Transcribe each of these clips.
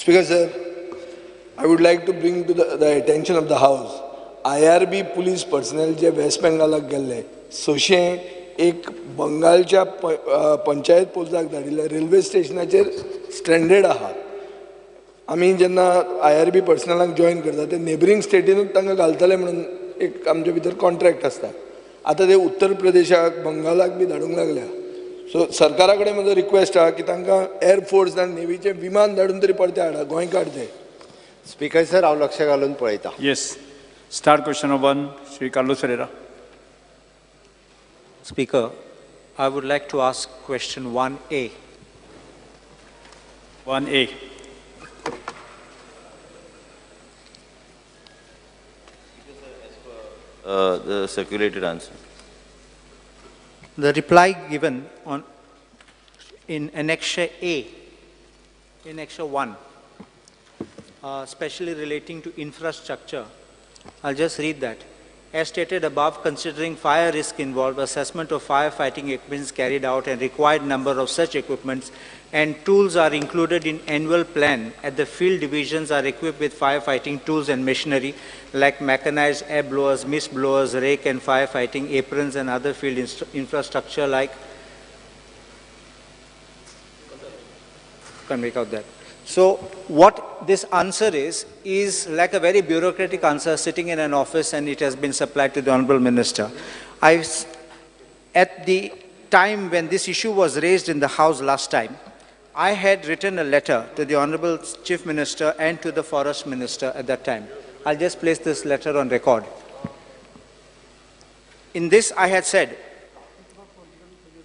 Speaker sir, I would like to bring to the attention of the house, IRB police personnel J waste बेंगालाक गेल्ले 600 एक बंगालच्या panchayat पोलिसाक धाडिल्ले railway स्टेशनाचेर stranded आहा. आमी जेन्ना IRB पर्सनलाक जॉयन करता ते नेबरींग स्टेटीनूच तांकां घालतले म्हणून एक आमचे भितर कॉन्ट्रॅक्ट आसता. आतां ते उत्तर प्रदेशाक बंगालाक बी धाडूंक लागल्या. सो सरकारा कडेन म्हजो रिक्वेस्ट आहा की तांकां एअरफोर्स आनी नेवीचें विमान धाडून तरी परते हाडा गोंयकार ते. स्पीकर सर, हांव लक्ष घालून पळयता. Yes, start question 1, Shri Carlos Ferreira. Speaker, I would like to ask question 1A. 1A. The circulated answer. The reply given on in Annexure A, Annexure 1, especially relating to infrastructure. I'll just read that. As stated above, considering fire risk involved, assessment of firefighting equipment carried out and required number of such equipments and tools are included in annual plan at the field divisions are equipped with firefighting tools and machinery like mechanized air blowers, mist blowers, rake and firefighting aprons and other field infrastructure like... Can't make out that. So what this answer is like a very bureaucratic answer sitting in an office, and it has been supplied to the Honorable Minister. At the time when this issue was raised in the House last time, I had written a letter to the Honorable Chief Minister and to the Forest Minister at that time. I'll just place this letter on record. In this, I had said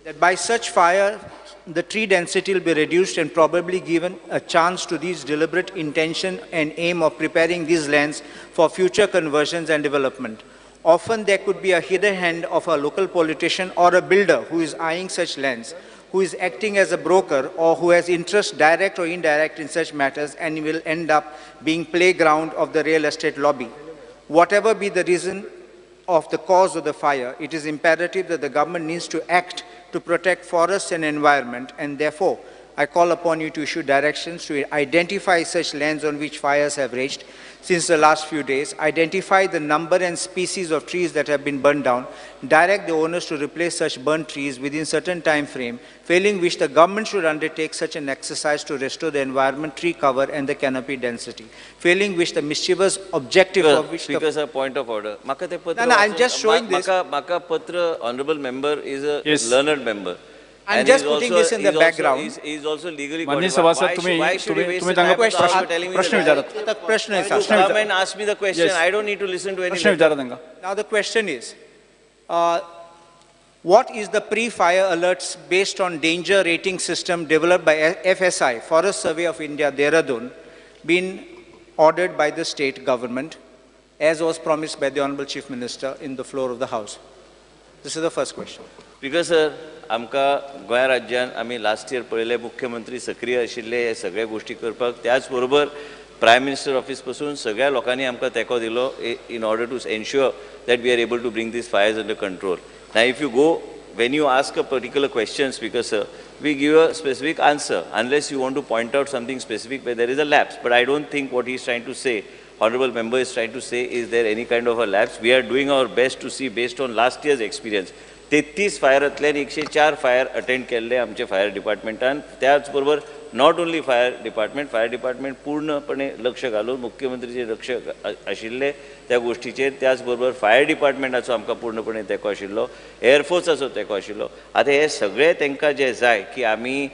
that by such fire, the tree density will be reduced and probably given a chance to these deliberate intention and aim of preparing these lands for future conversions and development. Often there could be a hidden hand of a local politician or a builder who is eyeing such lands, who is acting as a broker or who has interest direct or indirect in such matters and will end up being playground of the real estate lobby. Whatever be the reason of the cause of the fire, it is imperative that the government needs to act to protect forests and environment, and therefore I call upon you to issue directions to identify such lands on which fires have raged since the last few days, identify the number and species of trees that have been burned down, direct the owners to replace such burnt trees within certain time frame, failing which the government should undertake such an exercise to restore the environment, tree cover and the canopy density, failing which the mischievous objective of which Speaker, sir, point of order. No, I'm just showing this. Maka patra, honorable member is a learned member. I'm just putting this in the background. He is also legally qualified. Why should he waste the time telling me the question? Come and ask me the question. Yes. I don't need to listen to any letter. Now the question is, what is the pre-fire alerts based on danger rating system developed by FSI, Forest Survey of India, Dehradun, been ordered by the state government, as was promised by the Honorable Chief Minister in the floor of the House? This is the first question. Because sir, आमकां गोंया राज्यान आमी last year पळयलें मुख्यमंत्री सक्रीय आशिल्ले हे सगळ्या गोश्टी करपाक, त्याच बरोबर प्रायम मिनिस्टर ऑफिस पासून सगळ्या लोकांनी आमकां तेंको दिलो in order to ensure that we are able to bring these fires under control. Now if you go, when you ask a particular question, Speaker sir, we give a specific answer unless you want to point out something specific where there is a lapse. But I don't think what he is trying to say, honorable member is trying to say, is there any kind of a lapse. We are doing our best to see based on last year's experience. 33 फायरांतल्यान 104 fire attend केल्ले आमचे fire डिपार्टमेंटान. त्याच बरोबर not only fire department, fire department पूर्णपणे लक्ष घालून मुख्यमंत्रीचे लक्ष आशिल्ले त्या गोष्टीचेर, त्याच बरोबर फायर डिपार्टमेंटाचो आमकां पूर्णपणे तेंको आशिल्लो, एअरफोर्साचो तेंको आशिल्लो. आतां हे सगळे तांकां जे जाय की आमी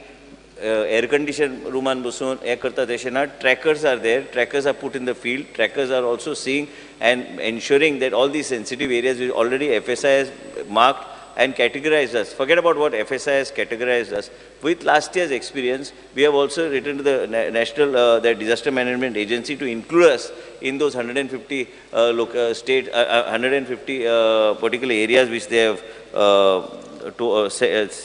एअर कंडिशन रुमान बसून हें करता तशें ना. Trackers are there, trackers are put in the field, trackers are also seeing and ensuring that all these sensitive areas already FSI has marked and categorized us. Forget about what FSI has categorized us. With last year's experience, we have also written to the National the Disaster Management Agency to include us in those 150 state, 150 particular areas which they have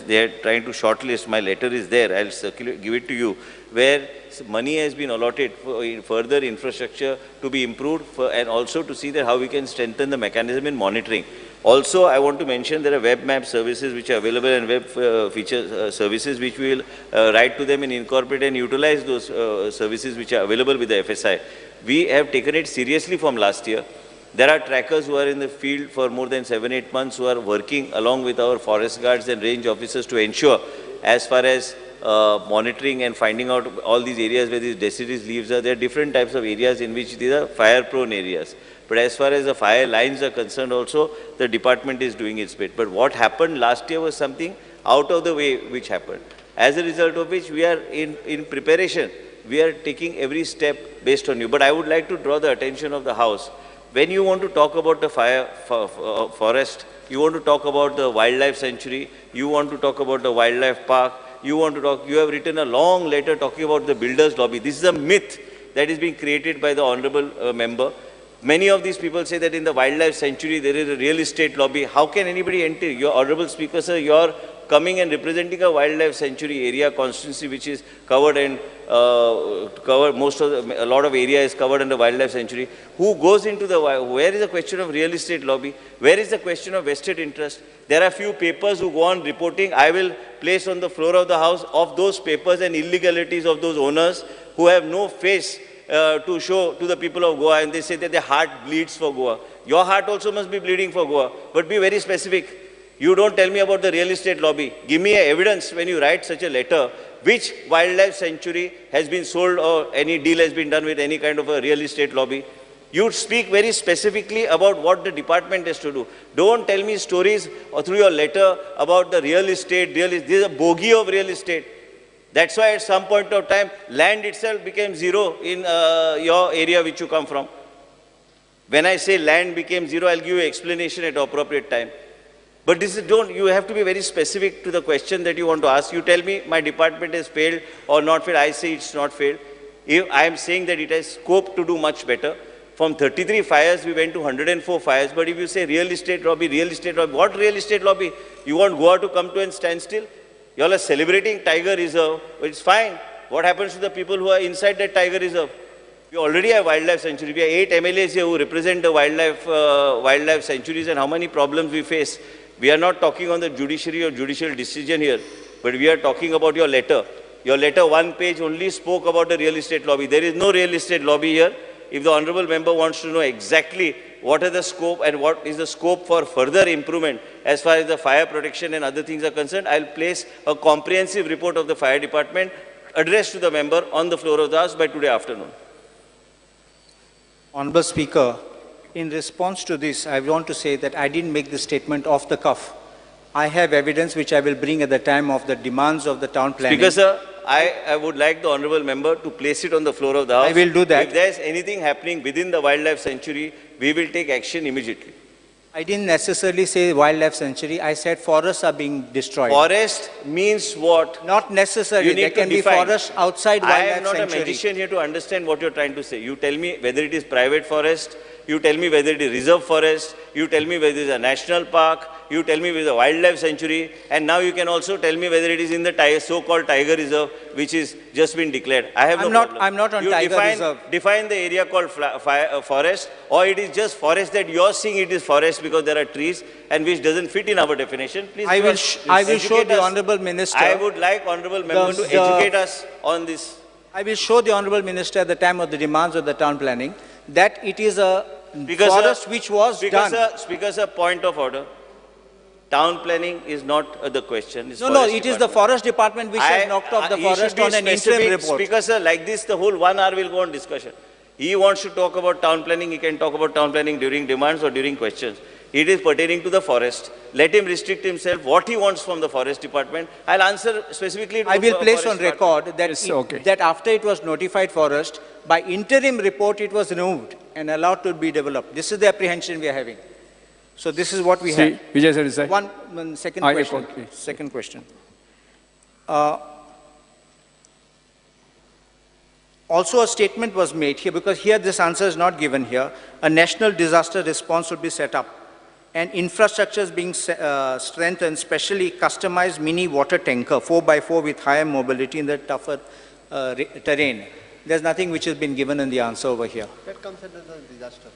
they are trying to shortlist. My letter is there. I'll circulate, give it to you, where money has been allotted for further infrastructure to be improved for, and also to see that how we can strengthen the mechanism in monitoring. Also, I want to mention there are web map services which are available and web feature services which we will write to them and incorporate and utilize those services which are available with the FSI. We have taken it seriously from last year. There are trackers who are in the field for more than 7-8 months who are working along with our forest guards and range officers to ensure as far as monitoring and finding out all these areas where these deciduous leaves are. There are different types of areas in which these are fire-prone areas. But as far as the fire lines are concerned also, the department is doing its bit. But what happened last year was something out of the way which happened. As a result of which, we are in preparation. We are taking every step based on you. But I would like to draw the attention of the House. When you want to talk about the fire forest, you want to talk about the wildlife sanctuary, you want to talk about the wildlife park, you want to talk, you have written a long letter talking about the builders lobby. This is a myth that is being created by the honorable member. Many of these people say that in the wildlife sanctuary there is a real estate lobby. How can anybody enter? Your honorable speaker, sir, you are coming and representing a wildlife sanctuary area constituency which is covered and covered most of the, a lot of area is covered under wildlife sanctuary. Who goes into the, where is the question of real estate lobby? Where is the question of vested interest? There are few papers who go on reporting. I will place on the floor of the house of those papers and illegalities of those owners who have no face to show to the people of Goa, and they say that their heart bleeds for Goa. Your heart also must be bleeding for Goa, but be very specific. You don't tell me about the real estate lobby. Give me evidence when you write such a letter, which wildlife sanctuary has been sold or any deal has been done with any kind of a real estate lobby. You speak very specifically about what the department has to do. Don't tell me stories or through your letter about the real estate. This is a bogey of real estate. That's why at some point of time, land itself became zero in your area which you come from. When I say land became zero, I'll give you explanation at appropriate time. But this is you have to be very specific to the question that you want to ask. You tell me my department has failed or not failed. I say it's not failed. If I am saying that it has scope to do much better. From 33 fires, we went to 104 fires. But if you say real estate lobby, what real estate lobby? You want Goa to come to and stand still? You all are celebrating Tiger Reserve. It's fine. What happens to the people who are inside that Tiger Reserve? We already have wildlife sanctuary. We have 8 MLAs here who represent the wildlife sanctuaries and how many problems we face. We are not talking on the judiciary or judicial decision here, but we are talking about your letter. Your letter, one page only spoke about the real estate lobby. There is no real estate lobby here. If the honorable member wants to know exactly what are the scope and what is the scope for further improvement as far as the fire protection and other things are concerned, I'll place a comprehensive report of the fire department addressed to the member on the floor of the house by today afternoon. Honorable Speaker, in response to this, I want to say that I didn't make this statement off the cuff. I have evidence which I will bring at the time of the demands of the town planning. Speaker, sir, I would like the honorable member to place it on the floor of the house. I will do that. If there is anything happening within the wildlife sanctuary, we will take action immediately. I didn't necessarily say wildlife sanctuary. I said forests are being destroyed. Forest means what? Not necessarily. You need There can to be forests outside wildlife sanctuary. I am not a magician here to understand what you're trying to say. You tell me whether it is private forest, you tell me whether it is reserve forest, you tell me whether it is a national park, you tell me whether it is a wildlife sanctuary, and now you can also tell me whether it is in the so-called tiger reserve, which is just been declared. I have no problem. I'm not on you tiger reserve. Define the area called forest, or it is just forest that you're seeing it is forest because there are trees and which doesn't fit in our definition. Please, I will show the honorable minister. I would like honorable member to educate us on this. I will show the honorable minister at the time of the demands of the town planning that it is a forest which was done. Speaker, sir, point of order. Town planning is not the question. It's no, no, it is the forest department which has knocked off the forest on an interim report. Speaker, sir, like this, the whole 1 hour will go on discussion. He wants to talk about town planning. He can talk about town planning during demands or during questions. It is pertaining to the forest. Let him restrict himself what he wants from the forest department. I'll answer specifically to I will place on record that, yes, okay. that after it was notified forest, by interim report it was removed and allowed to be developed. This is the apprehension we are having. So this is what we have. Vijay Sardesai. One second question. Okay. Second question. Also a statement was made here, because here this answer is not given here. A national disaster response would be set up and infrastructure is being strengthened, especially customized mini water tanker, 4x4 with higher mobility in the tougher terrain. There's nothing which has been given in the answer over here. That comes under the disaster.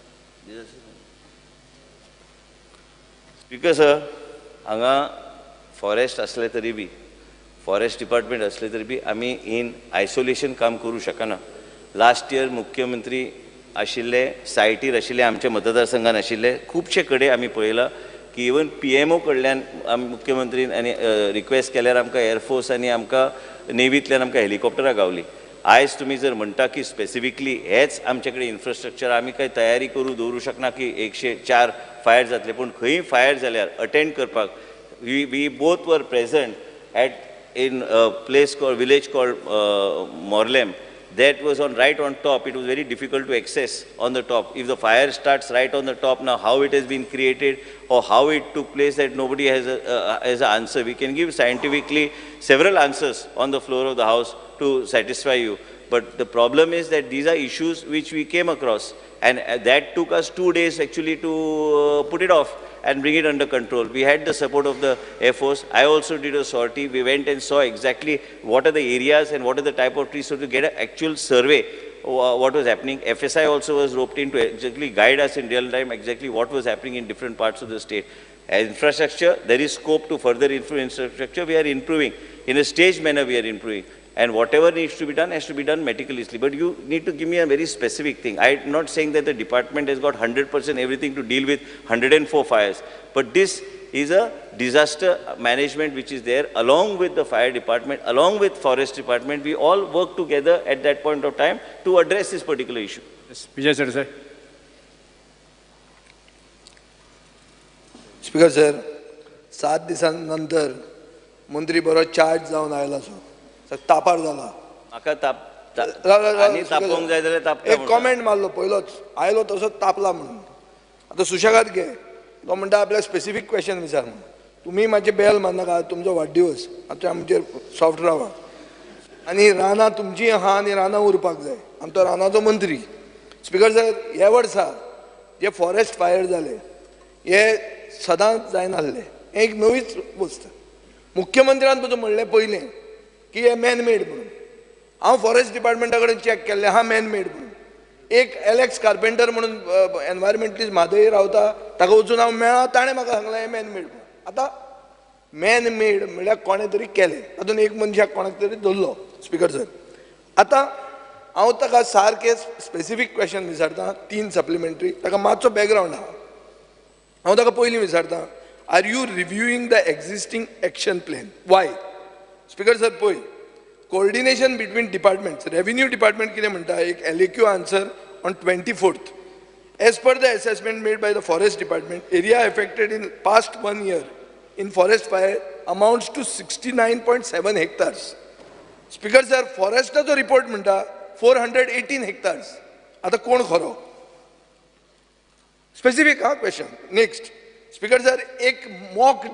Speaker sir, हांगा forest आसले तरी बी, forest department असले तरी बी, आमी in isolation काम करूं शकना. Last year मुख्यमंत्री आशिल्ले, सायटीर आशिल्ले, आमच्या मतदारसंघान आशिल्ले. खुबशे कडेन आमी पळयलां की इवन पीएमओ कडल्यान आमी मुख्यमंत्रीन आनी रिक्वेस्ट केल्यार आमकां एअरफोर्स आनी आमकां नेवींतल्यान आमकां हेलिकॉप्टरां गावली. आयज तुमी जर म्हणटा की स्पेसिफिकली हेच आमचे कडेन इन्फ्रास्ट्रक्चर, आमी कांय तयारी करूं दवरूं शकना की 104 फायर जातले, पूण खंयी फायर जाल्यार अटेंड करपाक we both were present at in a place called village called Morlem. That was on right on top. It was very difficult to access on the top. If the fire starts right on the top, now how it has been created or how it took place, that nobody has an answer. We can give scientifically several answers on the floor of the house to satisfy you. But the problem is that these are issues which we came across, and that took us 2 days actually to put it off and bring it under control. We had the support of the Air Force. I also did a sortie. We went and saw exactly what are the areas and what are the type of trees, so to get an actual survey what was happening. FSI also was roped in to exactly guide us in real time exactly what was happening in different parts of the state. As infrastructure, there is scope to further improve infrastructure. We are improving. In a staged manner, we are improving. And whatever needs to be done has to be done meticulously. But you need to give me a very specific thing. I'm not saying that the department has got 100% everything to deal with 104 fires. But this is a disaster management which is there along with the fire department, along with forest department. We all work together at that point of time to address this particular issue. Yes, Vijay Sardesai. Speaker sir, 7 दिसां नंतर मंत्री बरो charge जावन आयला so तापार जाला. म्हाका ताप आनी तापोवंक जाय जाल्यार तापता. एक कॉमेंट मारलो पयलोच आयलो तसोच तापला म्हणून. आतां सुशेगाद घे, तो म्हणटा आपल्याक स्पेसिफीक क्वेश्चन विचार म्हणून. तुमी मातशें बेल मारनाका, तुमचो वाडदिवस, आतां आमचेर सॉफ्ट रावा. आनी रानां तुमची आहा आनी रानां उरपाक जाय. आमचो रानाचो मंत्री. स्पीकर सर, ह्या वर्सा जे फॉरेस्ट फायर जाले हे सदांच जायनासले, हें एक नवीच वस्त. मुख्यमंत्र्यान पसून म्हणलें पयलें की हे मॅनमेड म्हणून. हांव फॉरेस्ट डिपार्टमेंटा कडेन चॅक केल्लें आहा मॅनमेड म्हणून. एक एलेक्स कार्पेंटर म्हणून एनवायरमेंटलिस्ट म्हादय रावता, ताका वचून हांव मेळ्ळा, ताणें म्हाका सांगलें हें मॅनमेड म्हणून. आतां मॅनमेड म्हणल्यार कोणें तरी केलें, तातूंत एक मनशाक कोणाक तरी धरलो. स्पीकर सर, आतां हांव ताका सारकें स्पेसिफीक क्वेश्चन विचारता, 3 सप्लिमेंट्री. ताका मातसो बॅकग्रावंड आहा. हांव ताका पयलीं विचारता, are you reviewing the existing action plan? Why? Speaker sir, पळय coordination between departments. Revenue department कितें म्हणटा, एक LAQ answer on 24th. As per the assessment made by the forest department, area affected in past 1 year in forest fire amounts to 69.7 hectares. Speaker sir, फॉरेस्टाचो report म्हणटा 418 hectares. आतां कोण खरो? Specific हा question. Next speaker sir, एक mock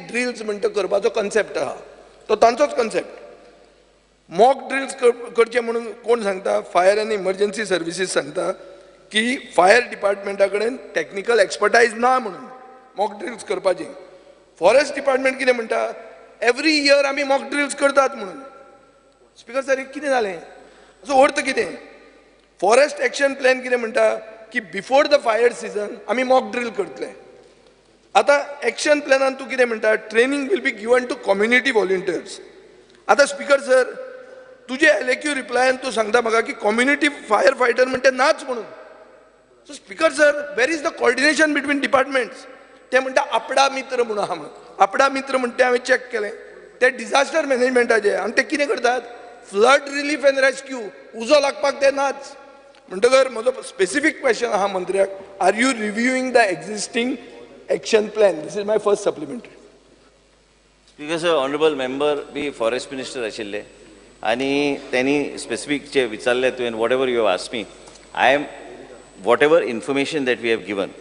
drills म्हणटा करपाचो concept आहा, तो तांचोच कन्सेप्ट. मॉक ड्रिल्स करचे म्हणून कोण सांगता? फायर आनी इमर्जन्सी सर्विसीस सांगता की फायर डिपार्टमेंटा कडेन टॅक्निकल एक्सपर्टायज ना म्हणून मॉक ड्रिल्स करपाचें. फॉरेस्ट डिपार्टमेंट कितें म्हणटा, एवरी इयर आमी मॉक ड्रिल्स करतात म्हणून. स्पीकर सर, कितें जालें? असो अर्थ कितें? फॉरेस्ट एक्शन प्लॅन कितें म्हणटा की बिफोर the fire season आमी मॉक ड्रिल करतले. आतां एक्शन प्लॅनान तूं कितें म्हणटा, training will be given to community volunteers. आतां स्पीकर सर, तुजे LAQ रिप्लायान तूं सांगता म्हाका की कम्युनिटी फायर फायटर म्हणटा नाच म्हणून. So speaker sir, where is the coordination between departments? ते म्हणटा आपडा मित्र म्हणून आहा म्हणून. आपडा मित्र म्हणटा हांवें चॅक केलें, ते डिजास्टर मॅनेजमेंटाचे. आनी ते कितें करतात, फ्लड रिलीफ एंड रेस्क्यू, उजो लागपाक ते नाच. म्हणटकर म्हजो स्पेसिफीक क्वेश्चन आहा मंत्र्याक, are you reviewing the existing action plan? This is my first supplementary. Speaker sir, honourable member B forest minister आशिल्ले आनी त्यांनी स्पेसिफीक जे विचारले तुवें, whatever you have asked me, I am whatever information that we have given,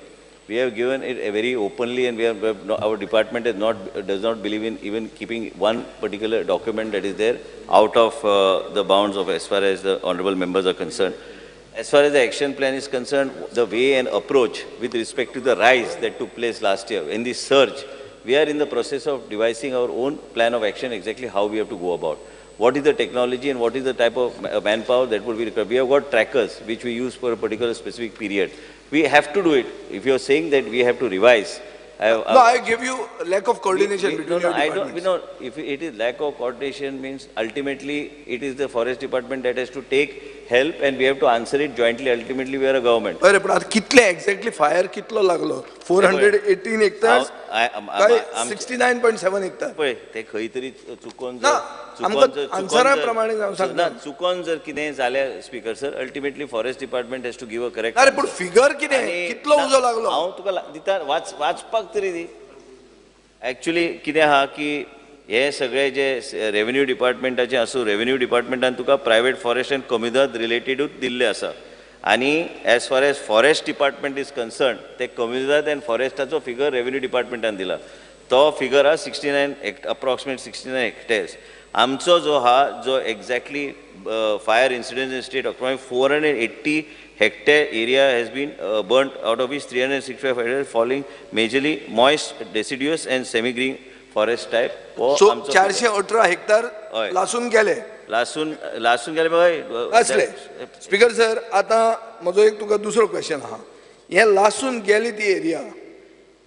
we have given it very openly, and we have our department is not, does not believe in even keeping one particular document that is there out of the bounds of as far as the honourable members are concerned. As far as the action plan is concerned, the way and approach with respect to the rise that took place last year in the surge, we are in the process of devising our own plan of action, exactly how we have to go about. What is the technology and what is the type of manpower that would be required? We have got trackers which we use for a particular specific period. We have to do it. If you are saying that we have to revise, No, I give you lack of coordination between No, I don't. No, if it is lack of coordination means ultimately it is the forest department that has to take help and we have to answer it jointly. Ultimately we are a government. अरे पण आता कितले exactly fire कितलो लागलो? 418 hectares काय 69.7 Hector? पळय ते खंय तरी चुकोन ना, आमकां आन्सरा प्रमाणे हांव सांगता. चुकोन जर कितें जाल्यार speaker sir, ultimately forest department has to give a correct. अरे पूण फिगर कितें, कितलो उजो लागलो? हांव तुका दिता, वाचपाक तरी दी. एक्चुअली कितें आहा की हे सगळे जे रेवेन्यू डिपार्टमेंटाचे आसूं, रेवेन्यू डिपार्टमेंटान तुका प्रायवेट फॉरेस्ट एंड कम्युनिदाद रिलेटेडूच दिल्ले आसा. आनी as far as forest department is concern, ते कम्युनिदाद एंड फॉरेस्टाचो फिगर रेवेन्यू डिपार्टमेंटान दिला. तो फिगर आहा 69 अप्रॉक्सिमेट 69 हेक्टेर्स. आमचो जो आहा जो exactly fire incident in state approximate 480 hectare area has been burnt, out of which 365 hectare falling majorly moist deciduous and semi green forest type. So 418 hectare लासून गेले. लासून लासून गेले बाबा आसले. स्पीकर सर, आतां म्हजो एक तुका दुसरो क्वेश्चन आहा. हें लासून गेली ती एरिया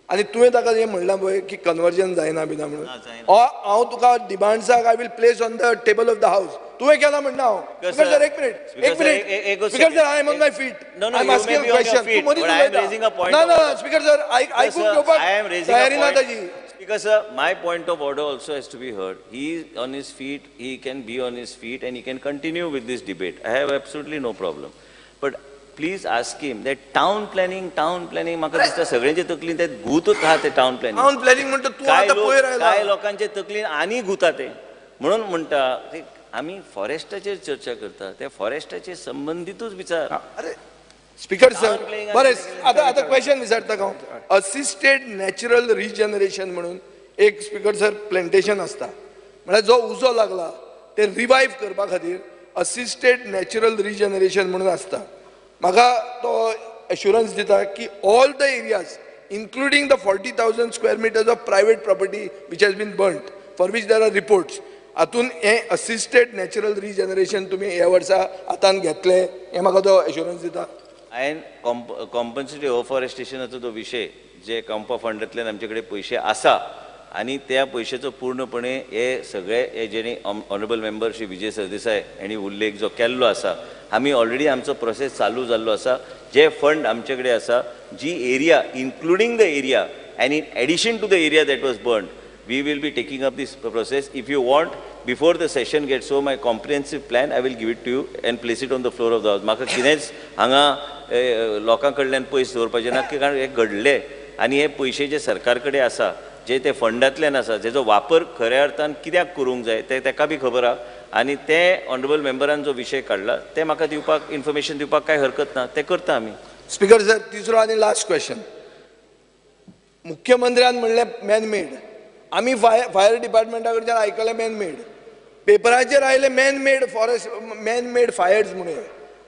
आनी तुवें ताका हें म्हणलां पळय की कन्वर्जन जायना बिना म्हणून, हांव तुका डिमांड्साक I will place on the table of the house. तुवें केलां म्हणना हांव. स्पीकर सर, एक मिनिट, एक minute. Speaker sir, I am on my feet. I am asking a question. तूं मदीं उलयता. ना ना स्पीकर सर, आयकून घेवपाक तयारी ना ताजी. Because sir, my point of order also has to be heard. He is on his feet, he can be on his feet and he can continue with this debate. I have absolutely no problem. But please ask him that town planning, town planning, म्हाका दिसता सगळ्यांचे तकलीन ते घुतूच आहा ते town planning. Town planning म्हणटा तूं आतां पयर आयला. कांय लोकांचे तकलीन आनी घुता ते. म्हणून म्हणटा आमी फॉरेस्टाचेर चर्चा करता, त्या फॉरेस्टाचे संबंधितूच विचार. अरे स्पीकर सर, बरें आतां आतां क्वेश्चन विचारता हांव. असिस्टेड नॅचरल रिजनरेशन म्हणून एक स्पीकर सर प्लॅन्टेशन आसता, म्हळ्यार जो उजो लागला ते रिवायव करपा खातीर असिस्टेड नॅचरल रिजनरेशन म्हणून आसता. म्हाका तो एश्युरन्स दिता की all the areas including the 40,000 square meters of private property which has been burnt for which there are reports, हातून हें असिस्टेड नॅचरल रिजनरेशन तुमी ह्या वर्सा हातान घेतले हें म्हाका तो एश्युरन्स दिता. हांवें कॉम्पन्सेटरी अफॉरेस्टेशनाचो जो विशय जे कंपा फंडांतल्यान आमचे कडेन पयशे आसा आनी त्या पयशेचो पूर्णपणे हे सगळे हे जेणे ऑनरेबल मेंबर श्री विजय सरदेसाय हांणी उल्लेख जो केल्लो आसा, आमी ऑलरेडी आमचो प्रोसेस चालू जाल्लो आसा. जे फंड आमचे कडेन आसा, जी area including the area and in addition to the area that was burn, we will be taking up this process. If you want, before the session gets over, my comprehensive plan, I will give it to you and place it on the floor of the house. म्हाका कितेंच हांगा लोकां कडल्यान पयस दवरपाचें ना, कारण हें घडलें आनी हे पयशे जे सरकार कडेन आसा, जे ते फंडांतल्यान आसा, जेजो वापर खऱ्या अर्थान कित्याक करूंक जाय ते ताका बी खबर आहा. आनी ते ऑनरेबल मेंबरान जो विशय काडला ते म्हाका दिवपाक, इन्फॉर्मेशन दिवपाक कांय हरकत ना, ते करता आमी. स्पीकर सर, तिसरो आनी लास्ट क्वेश्चन. मुख्यमंत्र्यान म्हणलें मॅनमेड, आमी फायर डिपार्टमेंटा कडच्यान आयकलें मॅनमेड, पेपराचेर आयलें manmade forest, manmade fires म्हणून.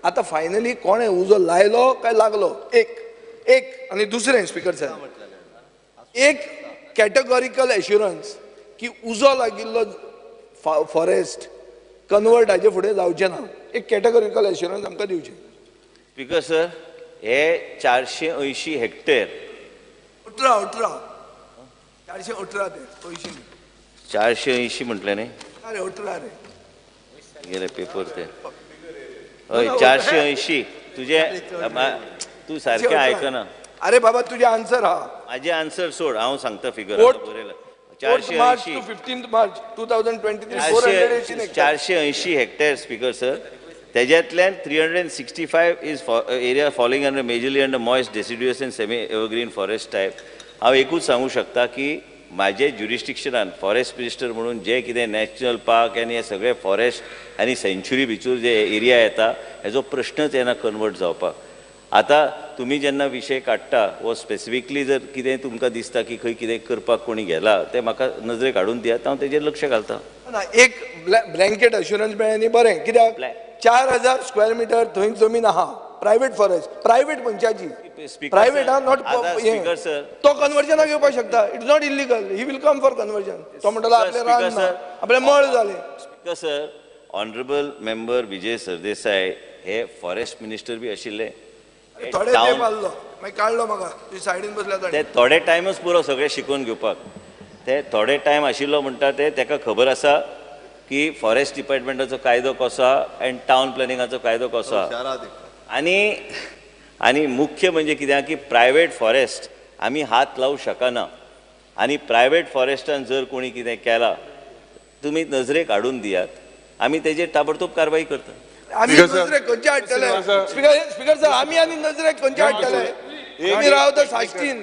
आतां फायनली कोणें उजो लायलो काय लागलो? एक एक आनी दुसरें स्पीकर सर, एक कॅटेगॉरिकल एश्युरन्स की उजो लागिल्लो फॉरेस्ट कन्वर्ट हाजे फुडें जावचें ना, एक कॅटेगॉरिकल एश्युरन्स आमकां दिवचें. स्पीकर सर, हे 480 हेक्टेर, 18 418 ते 80 480 म्हटलें न्ही? अरे 18 रे गेले पेपर ते. हय 480. तुजें तूं सारकें आयकना. अरे बाबा तुजें आन्सर आहा. म्हाजें आन्सर सोड, हांव सांगता फिगर बरयला. 480 to 15 March 2023 480 hectare speaker sir. तेज्यांतल्यान 365 is area falling under majorly under moist deciduous and semi evergreen forest type. हांव एकूच सांगूं शकता की म्हाजे ज्युरिस्डिक्शनान फॉरेस्ट मिनिस्टर म्हणून जे कितें नॅशनल पार्क आनी हे सगळे फॉरेस्ट आनी सेंच्युरी भितर जे एरिया येता हेजो प्रश्नच येना कन्वर्ट जावपाक. आतां तुमी जेन्ना विशय काडटा वो स्पेसिफिकली जर कितें तुमकां दिसता की खंय कितें करपाक कोणी गेला तें म्हाका नजरेक हाडून दियात, हांव तेजेर लक्ष घालता. ना, एक ब्लँकेट अश्युरन्स मेळ्ळें न्ही बरें, कित्याक 4000 स्क्वेअर मिटर थंय जमीन आहा प्रायवेट फॉरेस्ट, प्रायवेट मनशाची, प्रायवेट हा, not speaker sir, तो कन्वर्जनाक येवपाक शकता. It's not illegal, he will come for conversion. तो म्हणटलो आपलें रान ना, आपलें मळ जालें. Speaker sir, honourable member Vijay Sardesai हे फॉरेस्ट मिनिस्टर बी आशिल्ले, थोडे तेंप आसलो मागीर काडलो म्हाका तुज्या सायडीन बसल्या. ते थोडे टायमच पुरो सगळें शिकून घेवपाक. ते थोडे टायम आशिल्लो म्हणटा ते ताका खबर आसा की फॉरेस्ट डिपार्टमेंटाचो कायदो कसो आहा आनी टावन प्लॅनिंगाचो कायदो कसो आहा. आनी आनी मुख्य म्हणजे कित्याक की प्रायवेट फॉरेस्ट आमी हात लावूं शकना आनी प्रायवेट फॉरेस्टान जर कोणी कितें केलां तुमी नजरेक हाडून दियात, आमी तेजेर ताबडतोब कारवाई करता. आमी नजरेक खंयचे हाडटले स्पीकर सर? आमी आनी नजरेक खंयचे हाडटले? आमी रावता साश्टीन,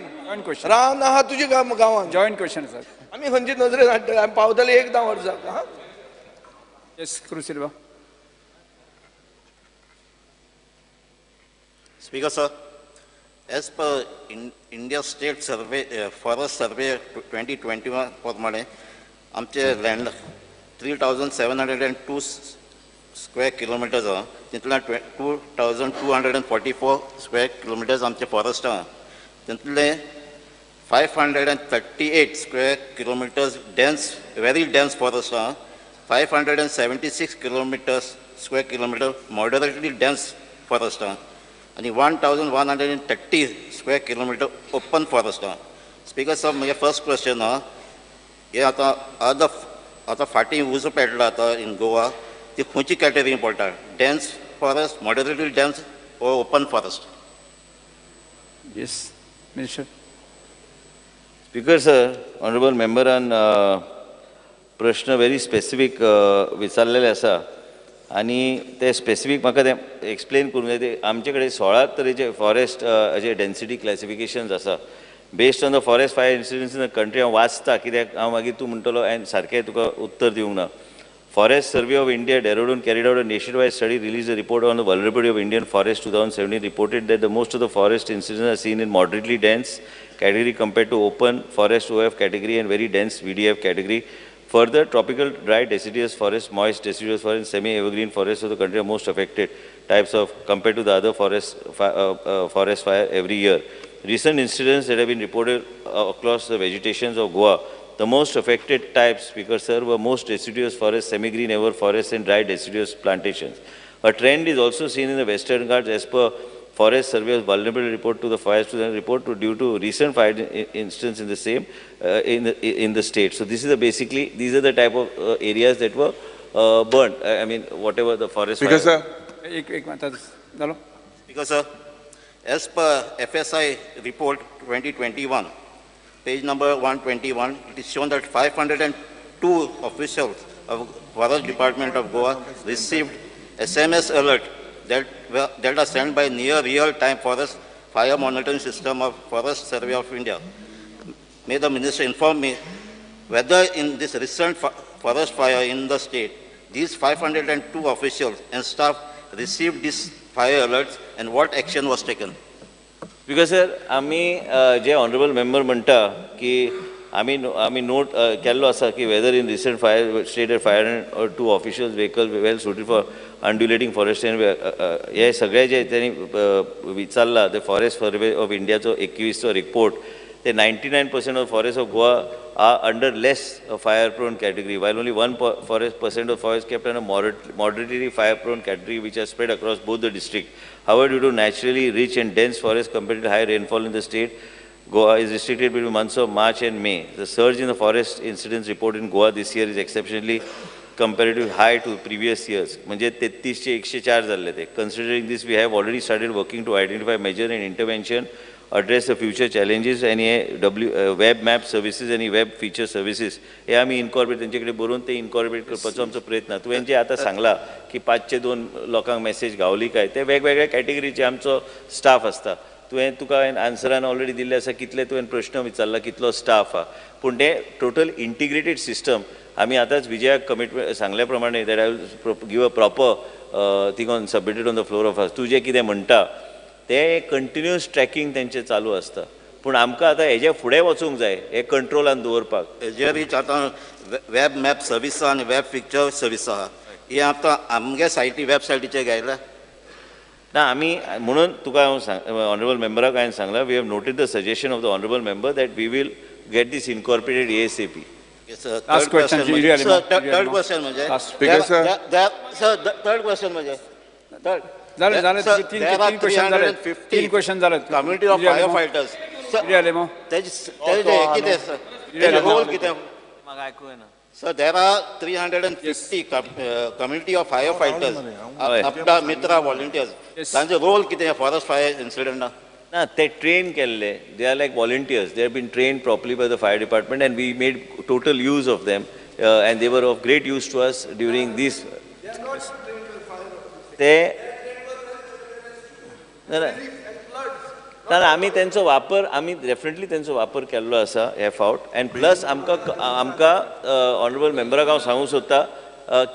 रावन आहा तुज्या गांवान. Joint question sir. आमी खंयचे नजरेन हाडटले? आमी पावतले एकदां वर्साक. हां yes Cruz Silva. Speaker sir, as per India state survey forest survey 2021 प्रमाणे आमचे लँड 3,702 स्क्वेअर किलोमिटर्स आहा, तितूंतल्यान 2,244 स्क्वेअर किलोमिटर्स आमचे फॉरेस्ट आहा. तितूंतले 538 square kilometres dense very dense forest आहा, 576 kilometres square kilometre moderately dense forest आहा आनी 1,130 स्क्वेअर किलोमिटर ओपन फॉरेस्ट आहा. स्पीकर साहेब, म्हजें फर्स्ट क्वेश्चन आहा, हे आतां आतां आतां फाटीं उजो पेटला आतां इन गोवा, ती खंयची कॅटेगरी पडटा? डेन्स फॉरेस्ट, मॉडरेटली डेन्स ओ open forest? Yes minister. Speaker sir, honourable मेंबरान प्रश्न व्हेरी स्पेसिफीक विचारलेले आसा आनी ते स्पेसिफीक म्हाका तें एक्सप्लेन करूंक जाय. ते आमचे कडेन 16 तरेचे फॉरेस्ट जे डेन्सिटी क्लासिफिकेशन्स आसा based on the forest fire incidents in the country. हांव वाचता कित्याक हांव मागीर तूं म्हणटलो हांवें सारकें तुका उत्तर दिवंक ना. Forest Survey of India, Dehradun carried out a nationwide study, released a report on the vulnerability of Indian forest 2017, reported that the most of the forest incidents are seen in moderately dense category compared to open forest OF category and very dense VDF category. Further, tropical dry deciduous forest, moist deciduous forest, semi-evergreen forests of the country are most affected types of compared to the other forest, forest fire every year. Recent incidents that have been reported across the vegetations of Goa, the most affected types, Speaker sir, were most deciduous forests, semi-green ever forests and dry deciduous plantations. A trend is also seen in the Western Ghats as per Forest Survey Vulnerability Report to the Fire Report to, due to recent fire incidents in the same in the state. So this is the basically these are the type of areas that were burnt. I mean whatever the forest. Speaker sir, Speaker sir, as per FSI report 2021, page number 121, it is shown that 502 officials of Forest Department of Goa received SMS alert that are sent by near real-time forest fire monitoring system of Forest Survey of India. May the minister inform me whether in this recent forest fire in the state, these 502 officials and staff received these fire alerts and what action was taken? Because sir, आमी जे honourable member म्हणटा की आमी आमी note केल्लो आसा की whether in recent fire stated fire or two officials vehicle well suited for undulating forest and हे सगळे जे त्यांनी विचारला ते फॉरेस्ट सर्वे ऑफ इंडियाचो 21चो रिपोर्ट ते 99% of forest of Goa are under less fire prone category, while only 1% of forest kept under moderately fire prone category, which are spread across both the district. However, due to naturally rich and dense forest compared to high rainfall in the state, Goa is restricted between months of March and May. The surge in the forest incidents reported in Goa this year is exceptionally comparatively high to previous years. म्हणजे 33 चे 104 जाल्ले ते. Considering this, we have already started working to identify measure and intervention, address the future challenges and hey web map services आनी web feature services हे आमी incorporate तेंचे कडेन बरोवन ते इनकॉर्पोरेट करपाचो आमचो प्रयत्न. तुवें जे आतां सांगला की 502 लोकांक मॅसेज गावली काय, ते वेगवेगळ्या कॅटेगरीचे आमचो स्टाफ आसता. तुवें तुका हांवें आन्सरान ऑलरेडी दिल्लें आसा कितले तुवें प्रश्न विचारला कितलो स्टाफ आहा, पूण ते टोटल इंटिग्रेटेड सिस्टम आमी आतांच विजयाक कमिटमेंट सांगल्या प्रमाणे that I will give a proper thing on submitted on the floor of house. तूं जें कितें म्हणटा ते कंटिन्युअस ट्रॅकिंग तेंचें चालू आसता, पूण आमकां आतां हेजे फुडें वचूंक जाय हे कंट्रोलान दवरपाक. हेजेर आतां वेब मॅप सर्वीस आहा आनी वेब पिक्चर सर्वीस आहा, हे आतां आमगे सायटी वेबसायटीचेर घायल्या ना आमी. म्हणून तुका हांव सांग ऑनरेबल मेंबराक हांवें सांगलां, we have noted the suggestion of the honourable member that we will get this incorporated ASAP. Third question म्हणजे, सर, थर्ड क्वेश्चन म्हणजे जालें जालें, तीन तीन क्वेश्चन जाले, तीन क्वेश्चन जाले. Community of fire fighters. तेजें कितें सर, तेजें रोल कितें? म्हाका आयकूंक येना. Sir, there are 350 community of fire fighters, Aapda Mitra volunteers. तांचे रोल कितें फॉरेस्ट फायर इन्सिडंटा? ना, ते ट्रेन केल्ले. They are like volunteers. They have been trained properly by the fire department and we made total use of them and they were of great use to us during this. ते ना, आमी तेंचो वापर, आमी definitely तेंचो वापर केल्लो आसा हे फावट. एंड प्लस आमकां आमकां ऑनरेबल मेंबराक हांव सांगूंक सोदता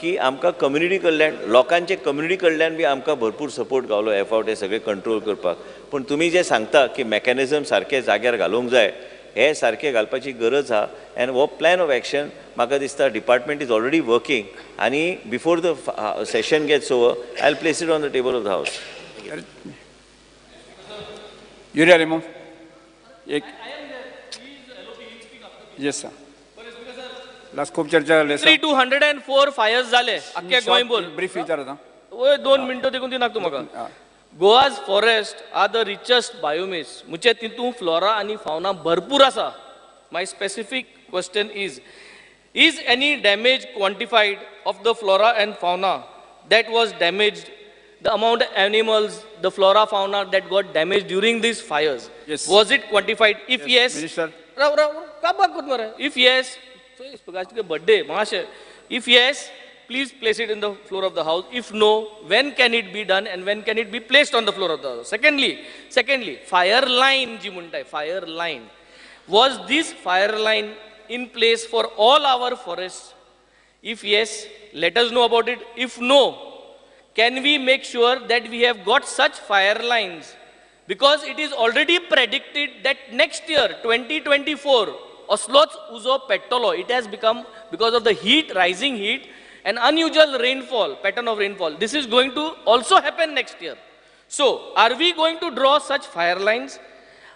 की आमकां कम्युनिटी कडल्यान, लोकांचे कम्युनिटी कडल्यान बी आमकां भरपूर सपोर्ट गावलो हे फावट हे सगळे कंट्रोल करपाक. पूण तुमी जे सांगता की मॅकॅनिजम सारके जाग्यार घालूंक जाय, हे सारके घालपाची गरज आहा. एंड हो प्लॅन ऑफ एक्शन म्हाका दिसता डिपार्टमेंट is already working आनी before the session gets over I will place it on the table of the house. Yuri Alemao, एक. Yes sir, last खूप चर्चा जाली आसा. 204 फायर्स जाले आख्या गोंयभर. ब्रीफ विचार आतां. वय 2 मिनटो देखून दिनाक तूं म्हाका. Goa's forest are the richest biomes, म्हणजे तितून फ्लोरा आनी फावना भरपूर आसा. My specific question is, is any damage quantified of the flora and fauna that was damaged, the amount of animals, the flora fauna that got damaged during these fires? Yes. Was it quantified? If yes, Minister. Raw Raw काबाक कोत मरे. If yes, so birthday माशे. If yes, please place it in the floor of the house. If no, when can it be done and when can it be placed on the floor of the house? Secondly, fire line ji muntai, fire line. Was this fire line in place for all our forests? If yes, let us know about it. If no, can we make sure that we have got such fire lines? Because it is already predicted that next year, 2024, Osloch Uzo Petolo, it has become, because of the heat, rising heat, and unusual rainfall, pattern of rainfall. This is going to also happen next year. So, are we going to draw such fire lines?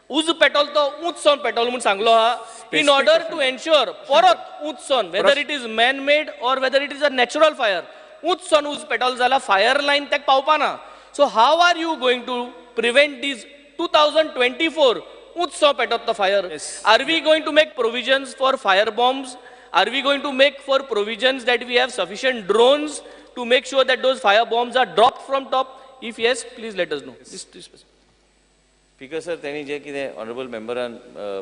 Uz petol to unch son petol mun sanglo ha, in order to ensure porot unch son, whether it is man-made or whether it is a natural fire, unch son uz petol zala fire line tak paupana. So how are you going to prevent these 2024 unch son petot the fire? Yes. Are we going to make provisions for fire bombs? Are we going to make for provisions that we have sufficient drones to make sure that those fire bombs are dropped from top? If yes, please let us know. Yes. This speaker sir, त्यांनी जे कितें honourable मेंबरान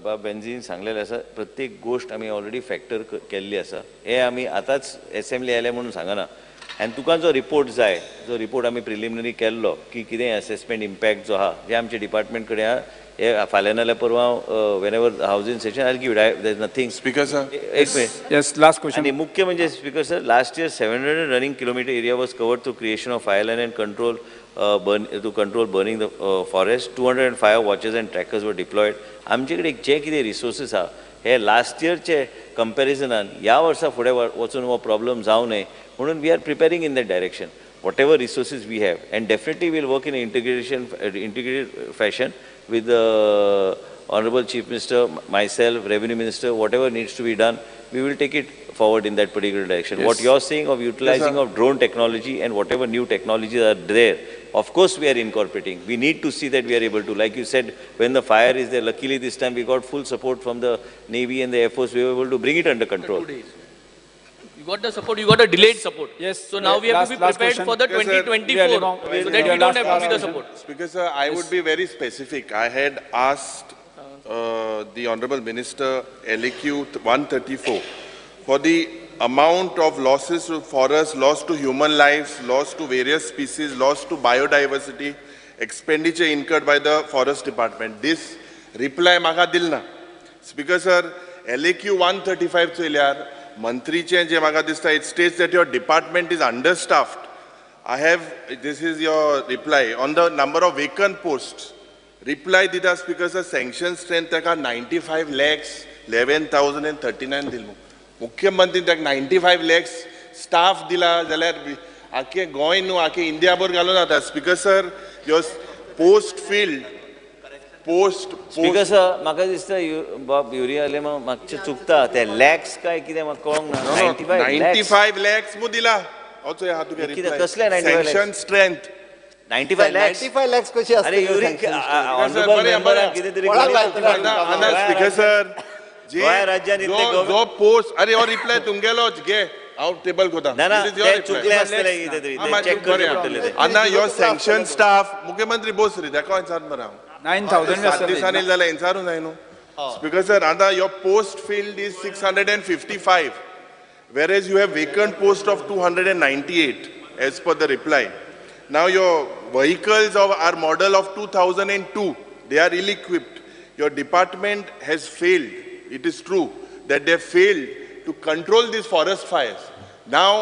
बाब benzene सांगलेलें आसा, प्रत्येक गोश्ट आमी already factor केल्ली आसा. हे आमी आतांच एसेंब्ली आयले म्हणून सांगना. आनी तुका जो रिपोर्ट जाय, जो रिपोर्ट आमी प्रिलिमिनरी केल्लो की कितें असेसमेंट इम्पॅक्ट जो आहा, जे आमचे डिपार्टमेंट कडेन आहा, हे फाल्यां नाल्यार परवां whenever house in session I give it. There is nothing. Speaker sir, एक minute. Yes, last question. आनी मुख्य म्हणजे speaker sir, last year 700 running kilometre area was covered through creation of fire line and control to control burning the forest. 200 fire watchers and trackers were deployed. आमचे कडेन जे कितें resources आहा, हे last इयरचे कंपॅरिजनान ह्या वर्सा फुडें वचून हो प्रॉब्लम जावं न्हय म्हणून we are preparing in that direction whatever resources we have, and definitely we'll work in integrated fashion with the Honorable Chief Minister, myself, Revenue Minister, whatever needs to be done, we will take it forward in that particular direction. Yes. What you're saying of utilizing of drone technology and whatever new technologies are there, of course we are incorporating. We need to see that we are able to, like you said, when the fire is there, luckily this time we got full support from the Navy and the Air Force, we were able to bring it under control. 2 days. You got the support, you got a delayed support. Yes. So now we have to be prepared for the 2024, so that we don't have to be the support. Speaker sir, I would be very specific. I had asked the Honorable Minister LAQ 134 for the amount of losses to forests, loss to human lives, loss to various species, loss to biodiversity, expenditure incurred by the forest department. This reply maka dilna. Speaker sir, LAQ 135 चोयल्यार मंत्रीचे जे म्हाका दिसता, it states that your department is understaffed. I have, this is your reply on the number of vacant posts. Reply दिता speaker sir, sanction strength ताका 95,11,039 दिलो. मुख्यमंत्री ताका 95 lakhs staff दिला जाल्यार आख्खे गोंय न्हू आख्खे इंडिया भर घालून जाता. Speaker sir, your post filled post speaker sir, म्हाका दिसता बाब युरी आलेमाव मातशें चुकता, ते लॅक्स काय कितें म्हाका कळोंक ना. 95 lakhs मु दिला. कसले 95 sanction strength 95 lakhs. 95 lakhs कशी अरे आसतली? ऑनरेबल मेंबरान कितें तरी स्पीकर सर, गोंय राज्यान इतले जो पोस्ट, अरे हो रिप्लाय तुमगेलोच घे, हांव टेबल कोता. ना ना, ते चुकले आसतले कितें तरी, ते चॅक करचे पडटले ते. आना your sanction staff, मुख्यमंत्री बोस रे, ताका विचार मरे हांव. 9,000 7 दिसांनी जाल्यार विचारूंक जाय न्हू. स्पीकर सर, आतां your post filled is 655, whereas you have vacant post of 298 as per the reply. Now your vehicles are model of 2002, they are ill-equipped. Your department has failed. It is true that they failed to control these forest fires. Now,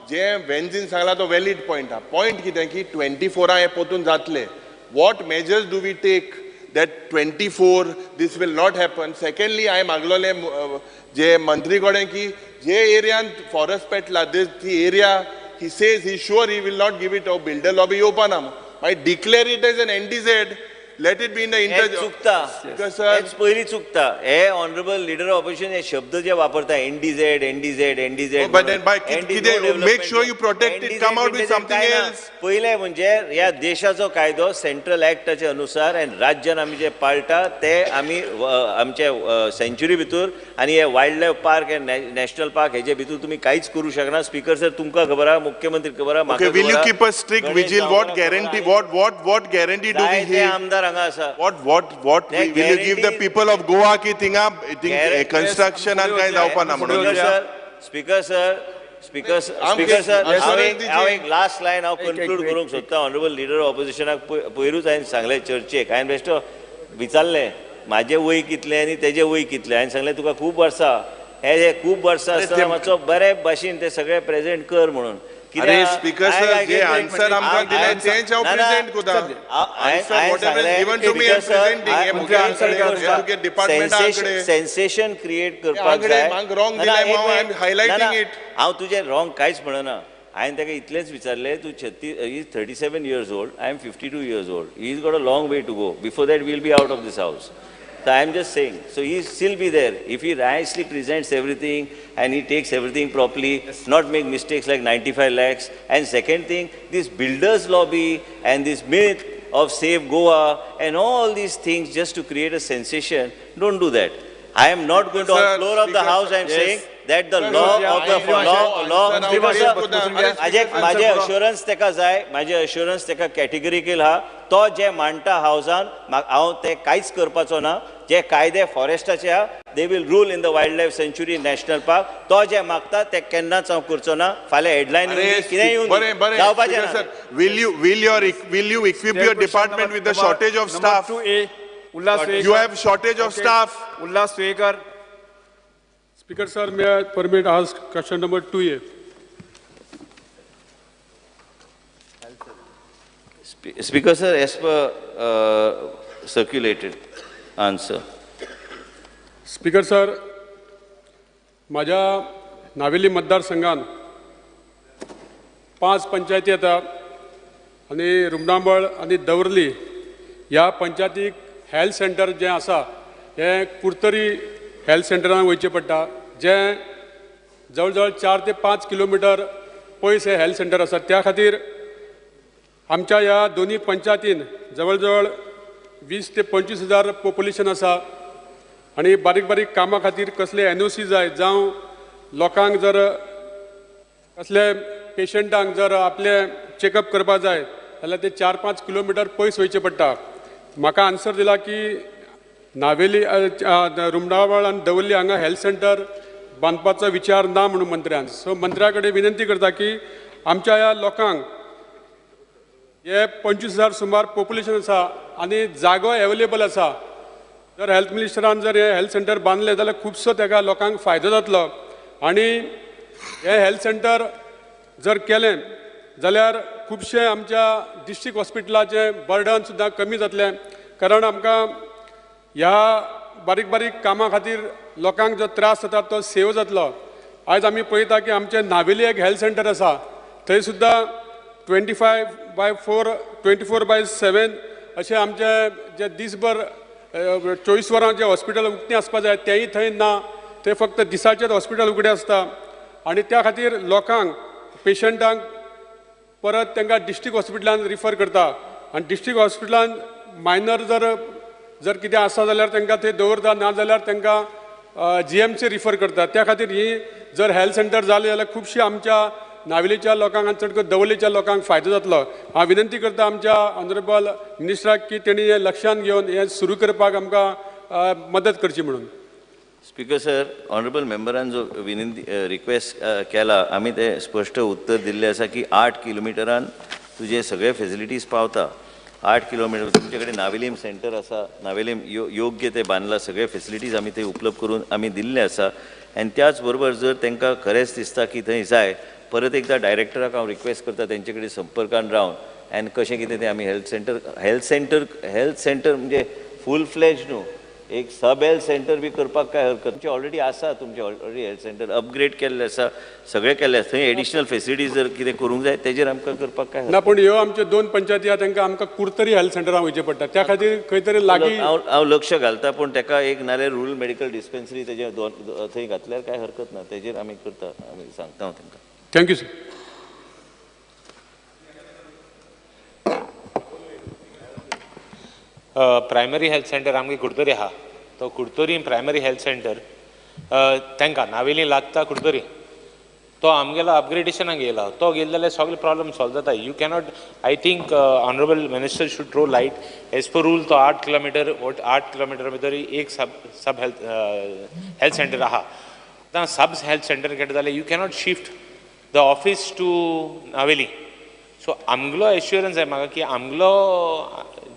जे वेन्झीन सांगला तो valid point हा. Point कितें की 24 हें पोतून जातले. What measures do we take that 24 this will not happen? Secondly, हांवें मागलोलें जे मंत्री कडेन की जे एरियान फॉरेस्ट पेटला ती area, he says he sure he will not give it, builder lobby येवपा ना. मागीर declare it as an NDZ, let it be in the inter. चुकता, पयलीं चुकता. हे ऑनरेबल लीडर ऑफ ऑपोजिशन हे शब्द जे वापरता, NDZ NDZ NDZ, make sure you protect it, come out with something else. पयलें म्हणजे ह्या देशाचो कायदो सेंट्रल ऍक्टाच्या अनुसार आनी राज्यान आमी जे पाळटा ते आमी आमचे सेंच्युरी भितर आनी हे wild life park and national park हेजे भितर तुमी कांयच करूं शकना. स्पीकर सर, तुमकां खबर आहा, मुख्यमंत्री खबर आहा. Will you keep a strict vigil? What guarantee, what what what guarantee do we have? आमदार हांगा आसा. What what what will you give the people of Goa की थिंगा कंस्ट्रक्शन आनी कांय जावपा ना म्हणून? स्पीकर सर, स्पीकर सर, हांव एक लास्ट लायन हांव कन्क्लूड करूंक सोदता. ऑनरेबल लीडर ऑफ ऑपोजिशनाक पयरूच हांवें सांगलें चर्चेक, हांवें बेश्टो विचारलें म्हाजें वय कितलें आनी तेजें वय कितलें. हांवें सांगलें तुका खूब वर्सां, हे खूब वर्सां आसतना मातसो बरे भाशेन ते सगळे प्रेजेंट कर म्हणून. अरे स्पीकर सर, जे आन्सर आमकां दिलें तेंच हांव प्रेजेंट करता. Answer whatever is given to me I am presenting. हे मुख्य डिपार्टमेंटा कडेन सेन्सेशन क्रिएट करपाक जाय. रॉंग दिलें, हांव I am highlighting it. हांव तुजें रॉंग कांयच म्हणना. हांवें ताका इतलेंच विचारलें, तूं 36, is 37 years old, I am 52 years old, he is got a long way to go before that will be out of this house. So I am just saying, so he still be there. If he rightly presents everything and he takes everything properly, yes, not make mistakes like 95 lakhs. And second thing, this builders lobby and this myth of save Goa and all these things just to create a sensation, don't do that. I am not going to, on floor of the house, I am saying that the law of the law, माझे assurance तेका जाय, माझे assurance तेका categorical हा, तो जे मांडटा हावसान हांव ते कांयच करपाचो ना. जे कायदे फॉरेस्टाचे हा, they will rule in the wild life sanctuary national park. तो जे मागता ते केन्नाच हांव करचो ना. फाल्यां हेडलायन कितें येवन जावपाचें ना. Will you equip your department with the shortage of staff? You have shortage of staff. Ulhas Tuyenkar. Speaker sir, may I permit ask question number 2A? Speaker sir, as per circulated answer. Speaker sir, माझ्या नावेली मतदारसंघात 5 पंचायती येता आनी रुमडामळ आनी दवर्ली ह्या पंचायतीक health centre जें आसा हें कुर्तरी हेल्थ सेंटरान वयचें पडटा, जें जवळ जवळ 4 ते 5 किलोमिटर पयस हें हेल्थ सेंटर आसा. त्या खातीर आमच्या ह्या दोनी पंचायतीन जवळ जवळ 20 ते 25 हजार पॉप्युलेशन आसा आनी बारीक बारीक कामां खातीर कसले एनओसी जाय, जावं लोकांक जर कसले पेशंटांक जर आपले चॅकअप करपाक जाय जाल्यार ते 4-5 किलोमिटर पयस वयचें पडटा. म्हाका आन्सर दिला की नावेली रुमडावळ आनी दवर्ली हांगा हेल्थ सेंटर बांदपाचो विचार ना म्हणून मंत्र्यान. सो मंत्र्या कडेन विनंती करता की आमच्या ह्या लोकांक हे 25 हजार सुमार पॉप्युलेशन आसा आनी जागो एवेलेबल आसा, जर हेल्थ मिनिस्टरान जर हे हेल्थ सेंटर बांदलें जाल्यार खुबसो तेका लोकांक फायदो जातलो. आनी हे हेल्थ सेंटर जर केलें जाल्यार खुबशें आमच्या डिस्ट्रिक्ट हॉस्पिटलाचें बर्डन सुद्दां कमी जातलें, कारण आमकां ह्या बारीक बारीक कामां खातीर लोकांक जो त्रास जाता तो सेव जातलो. आयज आमी पळयता की आमचें नावेली एक हेल्थ सेंटर आसा, थंय सुद्दां 25/4 24/7 अशें आमचे जे दीसभर 24 वरां जे हॉस्पिटल उक्तें आसपा जाय तेंय थंय ना, थंय फक्त दिसाचेच हॉस्पिटल उगडें आसता. आनी त्या खातीर लोकांक पेशंटांक परत तांकां डिस्ट्रिक्ट हॉस्पिटलान रिफर करता आनी डिस्ट्रिक्ट हॉस्पिटलान मायनर जर जर कितें आसा जाल्यार तांकां थंय दवरता, ना जाल्यार तांकां जीएमसी रिफर करता. त्या खातीर ही जर हेल्थ सेंटर जालें जाल्यार खुबशीं आमच्या नावेलीच्या लोकांक आनी चड करून दवर्लेच्या लोकांक फायदो जातलो. हांव विनंती करता आमच्या ऑनरेबल मिनिस्टराक की तेणी हें लक्षांत घेवन हें सुरू करपाक आमकां मदत करची म्हणून. स्पीकर सर, ऑनरेबल मेंबरान जो विनंती रिक्वेस्ट केला, आमी ते स्पश्ट उत्तर दिल्लें आसा की 8 किलोमिटरान तुजे सगळे फेसिलिटीज पावता. 8 किलोमिटर तुमचे कडेन नावेलीम सेंटर आसा, नावेलीम योग्य ते बांदला, सगळे फेसिलिटीज आमी ते उपलब्ध करून आमी दिल्ले आसा. आनी त्याच बरोबर जर तांकां खरेंच दिसता की थंय जाय, परत एकदां डायरेक्टराक हांव रिक्वेस्ट करता तेंचे कडेन संपर्कान रावन आनी कशें कितें तें आमी हेल्थ सेंटर म्हणजे फूल फ्लॅज न्हू, एक सब हेल्थ सेंटर बी करपाक काय हरकत. तुमचे ऑलरेडी आसा, तुमचे ऑलरेडी हेल्थ सेंटर अपग्रेड केल्लें आसा, सगळें केल्लें आसा. थंय एडिशनल फेसिलिटीज जर कितें करूंक जाय तेजेर आमकां करपाक काय ना. पूण ह्यो आमच्यो 2 पंचायती आहा तांकां आमकां कुर्तरी हेल्थ सेंटरान वयचें पडटा, त्या खातीर खंय तरी लागीं हांव लक्ष घालता. पूण ताका एक नाल्यार रुरल मेडिकल डिस्पेन्सरी तेजे थंय घातल्यार काय हरकत ना, तेजेर आमी करता, आमी सांगता हांव तांकां. Thank you sir. Primary health centre आमगे कुडतरी आहा, तो कुडतरी प्रायमरी हेल्थ सेंटर तांकां नावेली लागता कुडतरी, तो आमगेलो अपग्रेडेशनाक येयला, तो गेले जाल्यार सगळे प्रॉब्लम सॉल्व जाता. You cannot, I think honourable minister should throw light as per rule. तो 8 किलोमिटर 8 किलोमिटर भितर एक सब हेल्थ सेंटर आहा. आतां सब हेल्थ सेंटर केलें जाल्यार you cannot shift the office to Navelim. So आमगेलो एश्युरन्स आहे म्हाका की आमगेलो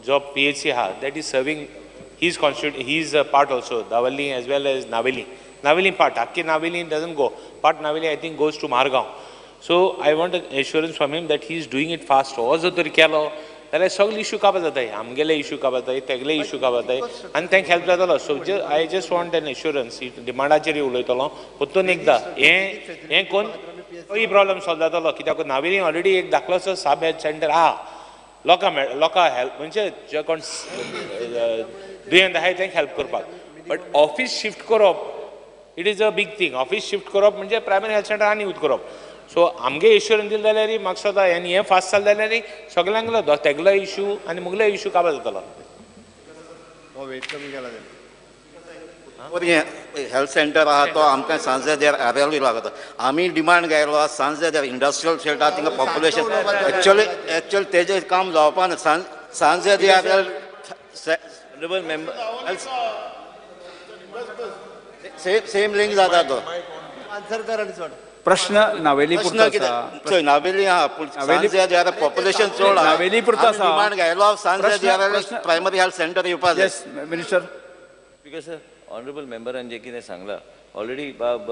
जो PHC आहा that is serving his his part also, Davorlim as well as Navelim. Navelim part, आख्खी Navelim doesn't go, part Navelim I think goes to Margao. So I want assurance from him that he is doing it fast. हो जर तर केलो जाल्यार सगळे issue काबार जाताय, आमगेले इशू काबार जाताय, तेगले इशू काबार जाताय आनी तांकां हेल्प जातलो. So I just want an assurance. डिमांडाचेर उलयतलो परतून एकदां हें हें कोन्न तोय प्रॉब्लम सॉल्व जातलो. कित्याक नावेली ऑलरेडी एक धाकलोसो सब हेल्थ सेंटर आहा, लोकां लोकां हेल्प म्हणजे जे कोण दुयेंत आहाय तांकां हेल्प करपाक. बट ऑफीस शिफ्ट करप it is a big thing. Office shift करप म्हणजे प्रायमरी हेल्थ सेंटर आनी यूज करप. सो आमगे एश्युरन्स दिलें जाल्यार म्हाका दिसता आनी हें फास्ट जालें जाल्यार सगल्यांगलो तेगलो इशू आनी मुगलो इशू काबार जातलो. हेल्थ सेंटर आहा तो आमकां सांजे आरेली लागता. आमी डिमांड घायलो आहा सांजे इंडस्ट्रियल शेल्ट आहा, थिंगा पॉप्युलेशन एक्चुअली एक्चुअली तेजें काम जावपा ना. सांजे सेम सेम लिंक जाता तो. आन्सर कर आनी सोड. प्रश्न नावेली पुरतो आसा. नावेली आहा पूण सांजे पॉप्युलेशन चड आहा, नावेली पुरतो आसा. डिमांड घायलो सांजे प्रायमरी हेल्थ सेंटर येवपा जाय. मिनिस्टर. स्पीकर सर, ऑनरेबल मेंबरान जें कितें सांगलां ऑलरेडी बाब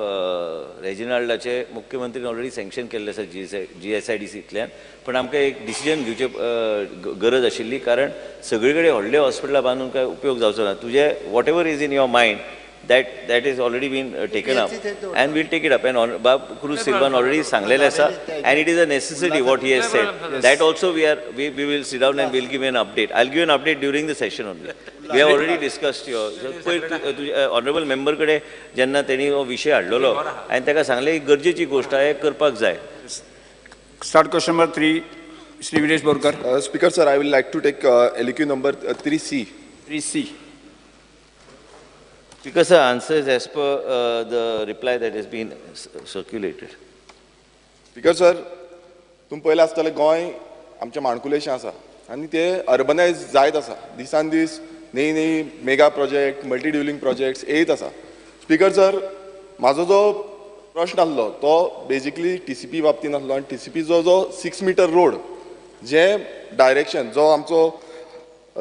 रेजिनाल्डाचे मुख्यमंत्रीन ऑलरेडी सँक्शन केल्लें आसा GSIDCंतल्यान. पूण आमकां एक डिसिजन घेवचे गरज आशिल्ली, कारण सगळे कडेन व्हडले हॉस्पिटलां बांदून काय उपयोग जावचो ना. तुजें whatever is in your mind that is already been taken up and we'll take it up. And Bab Cruz Silvan already सांगलेलें आसा and it is a necessity what he has said. That also we will sit down and we'll give an update. I'll give an update during the session only. We have already discussed your पयर honourable member कडेन जेन्ना तेणी हो विशय हाडलेलो आनी ताका सांगलें ही गरजेची गोश्ट आहा, हें करपाक जाय. Start question number 3, Shri Viresh Borkar. Speaker sir, I will like to take LQ number 3C. 3C. Because the answer is as per the reply that has been circulated. Speaker sir, तुम पयलें आसतलें गोंय आमचें माणकुलेशें आसा आनी तें अर्बनायज जायत आसा. दिसान दीस नवी नवी mega project, multi dwelling projects येयत आसा. स्पीकर सर, म्हाजो जो प्रश्न आसलो तो बेजिकली TCP बाबतीन आसलो आनी TCP जो जो 6 मिटर रोड जे डायरेक्शन जो आमचो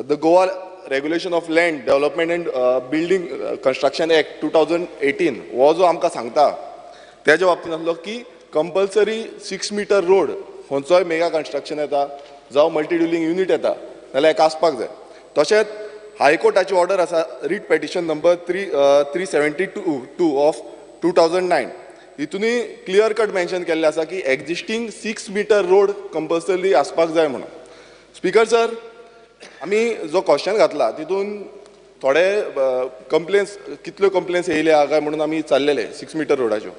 the Goa regulation of land development and building construction act 2018 हो जो आमकां सांगता तेज्या बाबतीन आसलो की कंपल्सरी 6 मिटर रोड खंयचोय मेगा कन्स्ट्रक्शन येता जावं मल्टी ड्युलिंग युनीट येता जाल्यार हेका आसपाक जाय. तशेंच हायकोर्टाची ऑर्डर आसा writ petition number 372 of 2009 हितूनय clear cut mention केल्लें आसा की एक्झिस्टींग 6 मिटर रोड कंपल्सरी आसपाक जाय म्हणून. स्पीकर सर, आमी जो क्वेश्चन घातला तितून थोडे कंप्लेन्स, कितल्यो कंप्लेन्स येयल्या काय म्हणून आमी चाललेले 6 मिटर रोडाच्यो.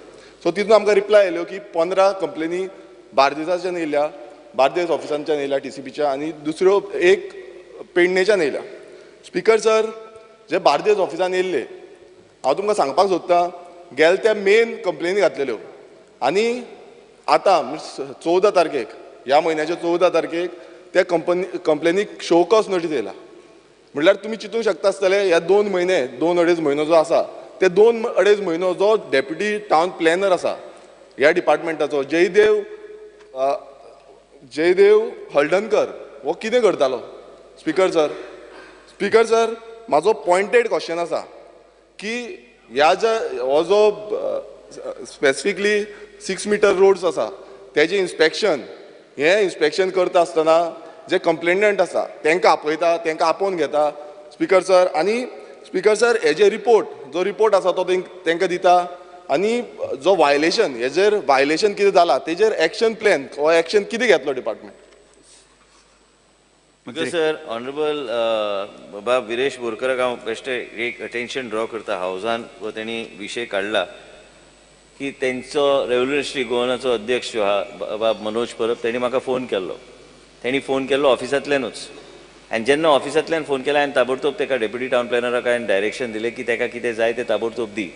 सो तितून आमकां रिप्लाय येयल्यो की 15 कंप्लेनी बार्देसाच्यान येयल्या, बार्देस ऑफिसांच्यान येयल्या टीसीपीच्या आनी दुसऱ्यो एक पेडणेच्यान येयल्या. स्पीकर सर, जे बार्देस ऑफिसान येयल्ले हांव तुमकां सांगपाक सोदता, गेले त्या मेन कंप्लेनी घातलेल्यो आनी आतां 14 तारखेक, ह्या म्हयन्याच्या 14 तारखेक त्या कंप्लेनीक शो कॉज नोटीस येयला. म्हणल्यार तुमी चिंतूंक शकता आसतले ह्या 2 म्हयने, 2-2.5 म्हयनो जो आसा ते 2-2.5 म्हयनो जो डेप्युटी टावन प्लॅनर आसा ह्या डिपार्टमेंटाचो जयदेव हळदणकर हो कितें करतालो? स्पीकर सर, स्पीकर सर, म्हाजो पॉयंटेड क्वेश्चन आसा की ह्या ज्या हो जो स्पेसिफिकली 6 मिटर रोड्स आसा तेजें इन्स्पेक्शन, हें इन्स्पेक्शन करता आसतना जे कंप्लेनंट आसा तांकां आपयता, तांकां आपोवन घेता स्पीकर सर, आनी स्पीकर सर हेजे रिपोर्ट जो रिपोर्ट आसा तो तांकां दिता आनी जो वायलेशन हेजेर वायलेशन कितें जालां तेजेर एक्शन प्लॅन हो एक्शन कितें घेतलो डिपार्टमेंट? सर, ऑनरेबल बाब विरेश बोरकराक हांव बेश्टें एक अटेन्शन ड्रॉ करता. हावजान हो तेणी विशय काडला की तेंचो रेव्होल्युशनरी गोवनाचो अध्यक्ष जो आहा बाब मनोज परब, तेणी म्हाका फोन केल्लो. तेणी फोन केल्लो ऑफिसांतल्यानूच आनी जेन्ना ऑफिसांतल्यान फोन केला हांवें ताबडतोब तेका डेप्युटी टावन प्लॅनराक हांवें डायरेक्शन दिलें की तेका कितें जाय तें ताबडतोब दी.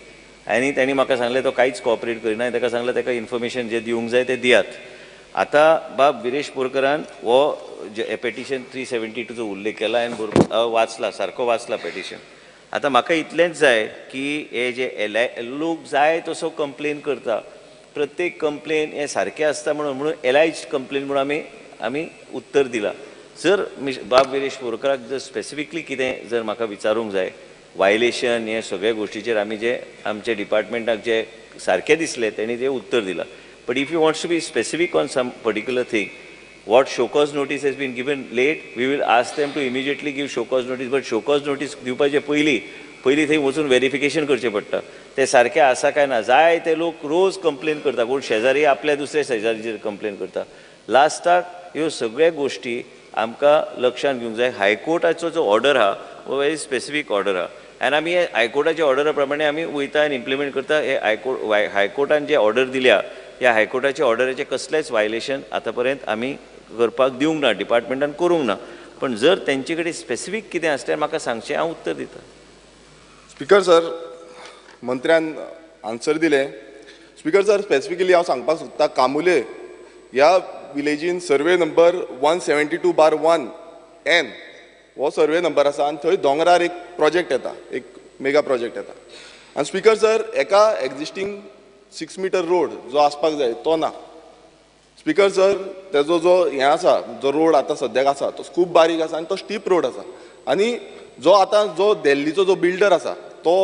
आनी तेणी म्हाका सांगलें तो कांयच कॉपरेट करिना. हांवें तेका सांगलें तेका इन्फॉर्मेशन जें दिवंक जाय तें दियात. आतां बाब विरेश बोरकरान हो पेटिशन 372चो उल्लेख केला, हांवें वाचला, सारको वाचला पेटिशन. आतां म्हाका इतलेंच जाय की हे जे एल लोक जाय तसो कंप्लेन करता, प्रत्येक कंप्लेन हें सारकें आसता म्हणून म्हणून एलायज कंप्लेन म्हणून आमी उत्तर दिलां. जर बाब विरेश बोरकराक जर स्पेसिफिकली कितें जर म्हाका विचारूंक जाय वायलेशन हे सगळे गोश्टीचेर आमी जे आमचे डिपार्टमेंटाक जे सारकें दिसलें तेणी तें उत्तर दिलां. But if you wants to be specific on some particular thing, what show cause notice has been given late, we will ask them to immediately give show cause notice. But show cause notice दिवपाचे पयलीं पयलीं थंय वचून verification करचें पडटा तें सारकें आसा काय ना. जाय ते लोक रोज कंप्लेन करता, कोण शेजारी आपल्या दुसऱ्या शेजारीचेर कंप्लेन करता. लास्टाक ह्यो सगळ्यो गोश्टी आमकां लक्षांत घेवंक जाय. हायकोर्टाचो जो ऑर्डर आहा हो व्हेरी स्पेसिफीक ऑर्डर आहा आनी आमी हे हायकोर्टाच्या ऑर्डरा प्रमाणे आमी वयता आनी इम्प्लिमेंट करता. हे हायकोर्टान जे ऑर्डर दिल्या ह्या हायकोर्टाच्या ऑर्डराचें कसलेंच वायलेशन आतां पर्यंत आमी करपाक दिवंक ना, डिपार्टमेंटान करूंक ना. पण जर तेंचे कडेन स्पेसिफीक कितें आसल्यार म्हाका सांगचें, हांव उत्तर दिता. स्पीकर सर, मंत्र्यान आन्सर दिलें. स्पीकर सर, स्पेसिफिकली हांव सांगपाक सोदता, कामुले ह्या विलेजीन सर्वे नंबर 172/1N हो सर्वे नंबर आसा आनी थंय दोंगरार एक प्रोजेक्ट येता, एक मेगा प्रोजेक्ट येता. आनी स्पीकर सर, एका एक्झिस्टींग 6 मिटर रोड जो आसपाक जाय तो ना. स्पीकर सर, तेजो जो हें आसा, जो रोड आतां सद्याक आसा तो खूब बारीक आसा आनी तो स्टीप रोड आसा. आनी जो आतां जो दिल्लीचो जो बिल्डर आसा तो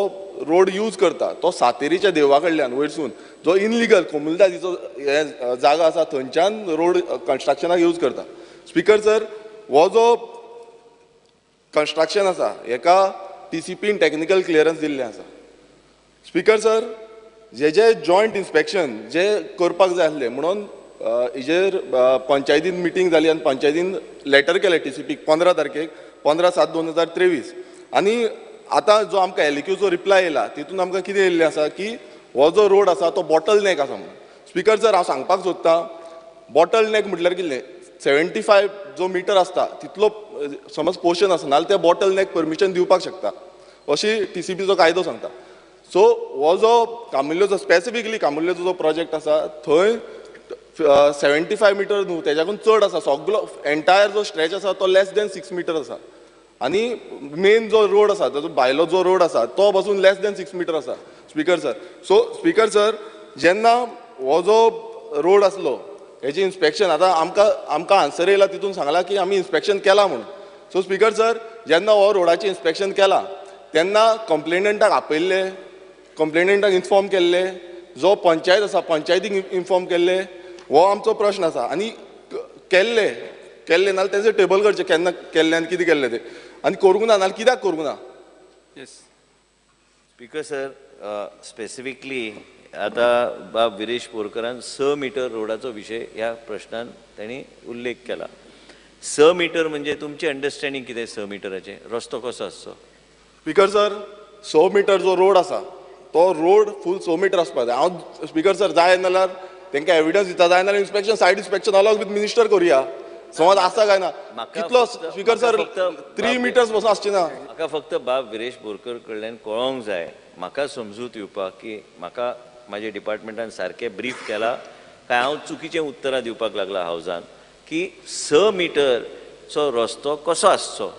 रोड यूज करता तो सातेरीच्या देवा कडल्यान वयरसून जो इनलिगल कोमुलदादीचो हे जागा आसा थंयच्यान रोड कन्स्ट्रक्शनाक यूज करता. स्पीकर सर, हो जो कन्स्ट्रक्शन आसा हेका टीसीपीन टॅक्निकल क्लियरन्स दिल्लें आसा. स्पीकर सर, जे जे जॉयंट इन्स्पेक्शन जे करपाक जाय आसलें म्हणून हेजेर पंचायतीन मिटींग जाली आनी पंचायतीन लेटर केलें टीसीपीक 15 तारखेक, 15/7/2023. आनी आतां जो आमकां एलक्यूचो रिप्लाय येयला तितून आमकां कितें येयल्लें आसा की हो जो रोड आसा तो बॉटल नॅक आसा म्हणून. स्पीकर सर, हांव सांगपाक सोदतां, बॉटल नॅक म्हटल्यार कितें, 75 जो मिटर आसता तितलो समज पोर्शन आसा नाजाल्यार त्या बॉटल नॅक परमिशन दिवपाक शकता अशी टीसीपीचो कायदो सांगता. सो हो जो कामुल्योचो स्पेसिफिकली कामुल्योचो जो प्रोजेक्ट आसा थंय 75 मिटर न्हू तेज्याकून चड आसा. सगलो एंटायर जो स्ट्रेच आसा तो लेस देन 6 मिटर आसा आनी मेन जो रोड आसा ताजो भायलो जो रोड आसा तो पासून लेस देन 6 मिटर आसा. Speaker sir, so speaker sir, जेन्ना हो जो रोड आसलो हेजें इन्स्पेक्शन आतां आमकां आन्सर येयला तितून सांगलां की आमी इन्स्पेक्शन केलां म्हणून. सो स्पीकर सर, जेन्ना हो रोडाचें इन्स्पेक्शन केलां तेन्ना कंप्लेनंटाक आपयल्ले, कंप्लेनंटाक इन्फॉर्म केल्ले, जो पंचायत आसा पंचायतीक इन्फॉर्म केल्ले, हो आमचो प्रश्न आसा. आनी केल्ले केल्ले नाजाल्यार तेजें टेबल करचें केन्ना केल्लें आनी कितें केल्लें तें, आनी करूंक ना नाजाल्यार कित्याक करूंक ना. येस स्पीकर सर, स्पेसिफिकली आतां बाब विरेश बोरकरान 6 मिटर रोडाचो विशय ह्या प्रश्नान तांणी उल्लेख केला. 6 मिटर म्हणजे तुमचें अंडरस्टँडींग कितें 6 मिटराचें रस्तो कसो आसचो? स्पीकर सर, 6 मिटर जो रोड आसा तो रोड फूल 6 मिटर आसपाक जाय. हांव स्पीकर सर जाय नाल्यार तांकां एविडन्स दिता जाय नाल्यार inspection, site inspection along with minister करुया. समज आसा काय ना कितलो स्पीकर सर 3 मिटर्स बसून आसचे ना. म्हाका फक्त बाब विरेश बोरकर कडल्यान कळोंक जाय, म्हाका समजूत येवपाक की म्हाका म्हाज्या डिपार्टमेंटान सारकें ब्रीफ केला काय हांव चुकीचें उत्तरां दिवपाक लागला हावजान की 6 मिटरचो रस्तो कसो आसचो.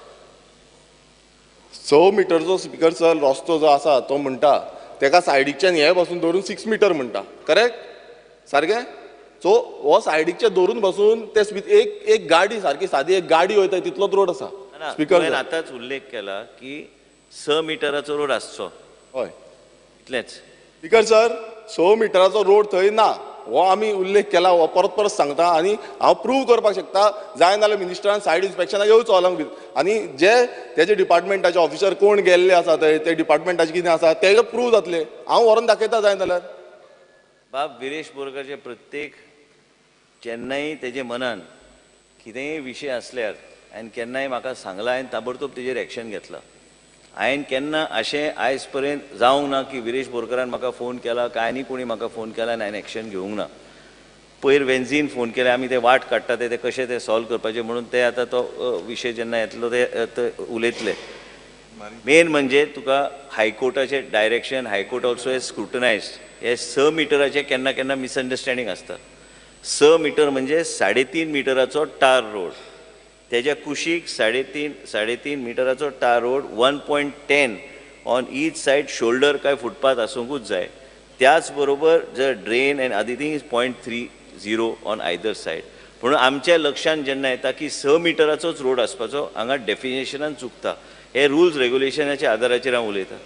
6 मिटरचो स्पीकर सर रस्तो जो आसा तो म्हणटा तेका सायडीकच्यान हे बसून धरून 6 मिटर म्हणटा, करेक्ट सारकें. सो हो सायडीकचे धरून बसून ते एक एक गाडी सारकी सादी एक गाडी वयता तितलोच रोड आसा. स्पीकर आतांच उल्लेख केला की 6 मिटराचो रोड आसचो. हय इतलेंच. स्पीकर सर 6 मिटराचो रोड थंय ना, हो आमी उल्लेख केला, हो परत परत सांगता आनी हांव प्रूव करपाक शकता. जाय नाल्यार मिनिस्टरान सायड इन्स्पेक्शनाक येवचो अलॉंग वीथ, आनी जे तेजे डिपार्टमेंटाचे ऑफिसर कोण गेल्ले आसा थंय ते डिपार्टमेंटाचे कितें आसा तेजे प्रूव जातले, हांव व्हरोन दाखयता जाय जाल्यार. बाब विरेश बोरकाचे प्रत्येक केन्नाय तेजे मनान कितेंय विशय आसल्यार हांवें केन्नाय म्हाका सांगलां, हांवें ताबडतोब तेजेर एक्शन घेतलां. हांवें केन्ना अशें आयज पर्यंत जावंक ना की विरेश बोरकरान म्हाका फोन केला काय आनी कोणी म्हाका फोन केला आनी हांवें एक्शन घेवंक ना. पयर वेन्झीन फोन केले, आमी ते वाट काडटा ते कशें ते सॉल्व करपाचें म्हणून ते आतां तो विशय जेन्ना येतलो ते उलयतले. मेन म्हणजे तुका हायकोर्टाचें direction, high court also has scrutinized. हे 6 मिटराचें केन्ना केन्ना मिसअंडरस्टँडींग आसता. 6 मिटर म्हणजे 3.5 मिटराचो टार रोड, तेज्या कुशीक 3.5 मिटराचो tar road, 1.10 on each side shoulder काय फुटपाथ आसूंकूच जाय. त्याच बरोबर जर drain and other thing is 0.30 on either side. म्हणून आमच्या लक्षांत जेन्ना येता की 6 मिटराचोच रोड आसपाचो, हांगा डेफिनेशनान चुकता. हे रुल्स रेगुलेशनाच्या आदाराचेर हांव उलयतां.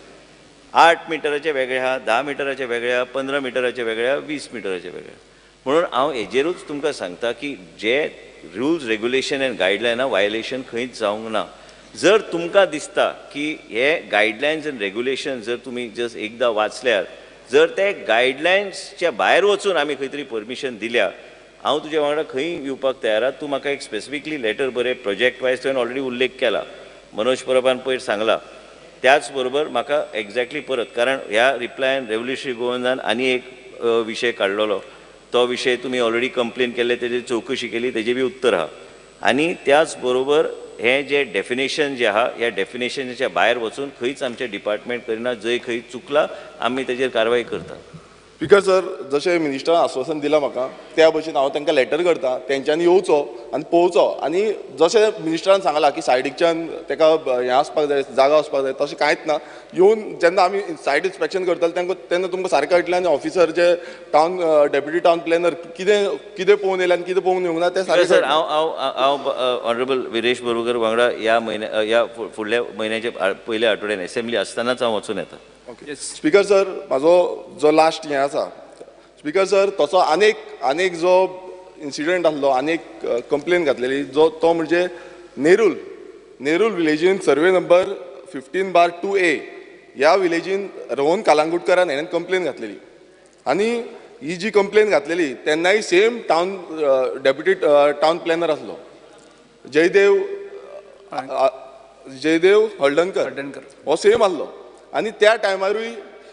8 मिटराचे वेगळे आहा, 10 मिटराचे वेगळे आहा, 15 मिटराचे वेगळे आहा, 20 मिटराचे वेगळे आहा. म्हणून हांव हेजेरूच तुमकां सांगता की जे रुल्स रेगुलेशन आनी गायडलायना वायलेशन खंयच जावंक ना. जर तुमकां दिसता की हे गायडलायन्स आनी रेगुलेशन जर तुमी जस्ट एकदां वाचल्यार जर ते गायडलायन्सच्या भायर वचून आमी खंय तरी परमिशन दिल्या, हांव तुज्या वांगडा खंय येवपाक तयार आहा. तूं म्हाका एक स्पेसिफिकली लेटर बरय, प्रोजेक्ट वायज तुवें ऑलरेडी उल्लेख केला, मनोज परबान पयर सांगला. त्याच बरोबर म्हाका एग्जॅक्टली परत, कारण ह्या रिप्लायन रेवल्युशनरी गोवनान आनी एक विशय काडलेलो, तो विशय तुमी ऑलरेडी कंप्लेन केल्ले, तेजी चवकशी केली, तेजें बी उत्तर आहा. आनी त्याच बरोबर हें जें डेफिनेशन जें आहा, ह्या डेफिनेशनाच्या भायर वचून खंयच आमचें डिपार्टमेंट करिना, जंय खंय चुकला आमी तेजेर कारवाय करता. स्पीकर सर जशें मिनिस्टरान आश्वासन दिलां म्हाका त्या भशेन हांव तांकां लेटर करता, तेंच्यांनी येवचो आनी पळोवचो. आनी जशें मिनिस्टरान सांगलां की सायडीकच्यान ताका हें आसपाक जाय, जागा आसपाक जाय, तशें कांयच ना. येवन जेन्ना आमी सायड इन्स्पेक्शन करतले तांकां तेन्ना तुमकां सारकें कळटलें आनी ऑफिसर जे टावन डेप्युटी टावन प्लॅनर कितें कितें पळोवन येयले आनी कितें पळोवन येवंक ना तें सारकें. सर हांव हांव हांव ऑनरेबल विरेश बोरकर वांगडा ह्या म्हयन्या ह्या फुडल्या म्हयन्याच्या पयल्या आठवड्यान एसेंब्ली आसतनाच हांव वचून येता. ओके स्पीकर सर म्हाजो जो लास्ट हें आसा स्पीकर सर, तसो आनेक आनेक जो इन्सिडंट आसलो, आनेक कंप्लेन घातलेली जो तो म्हणजे नेरूल, नेरूल विलेजीन सर्वे नंबर 15/2A ह्या विलेजीन रोहन कालांगुटकरान हेणें कंप्लेन घातलेली. आनी ही जी कंप्लेन घातलेली तेन्नाय same town deputy town planner आसलो जयदेव जयदेव हळदणकर, हो सेम आसलो. आनी त्या टायमारूय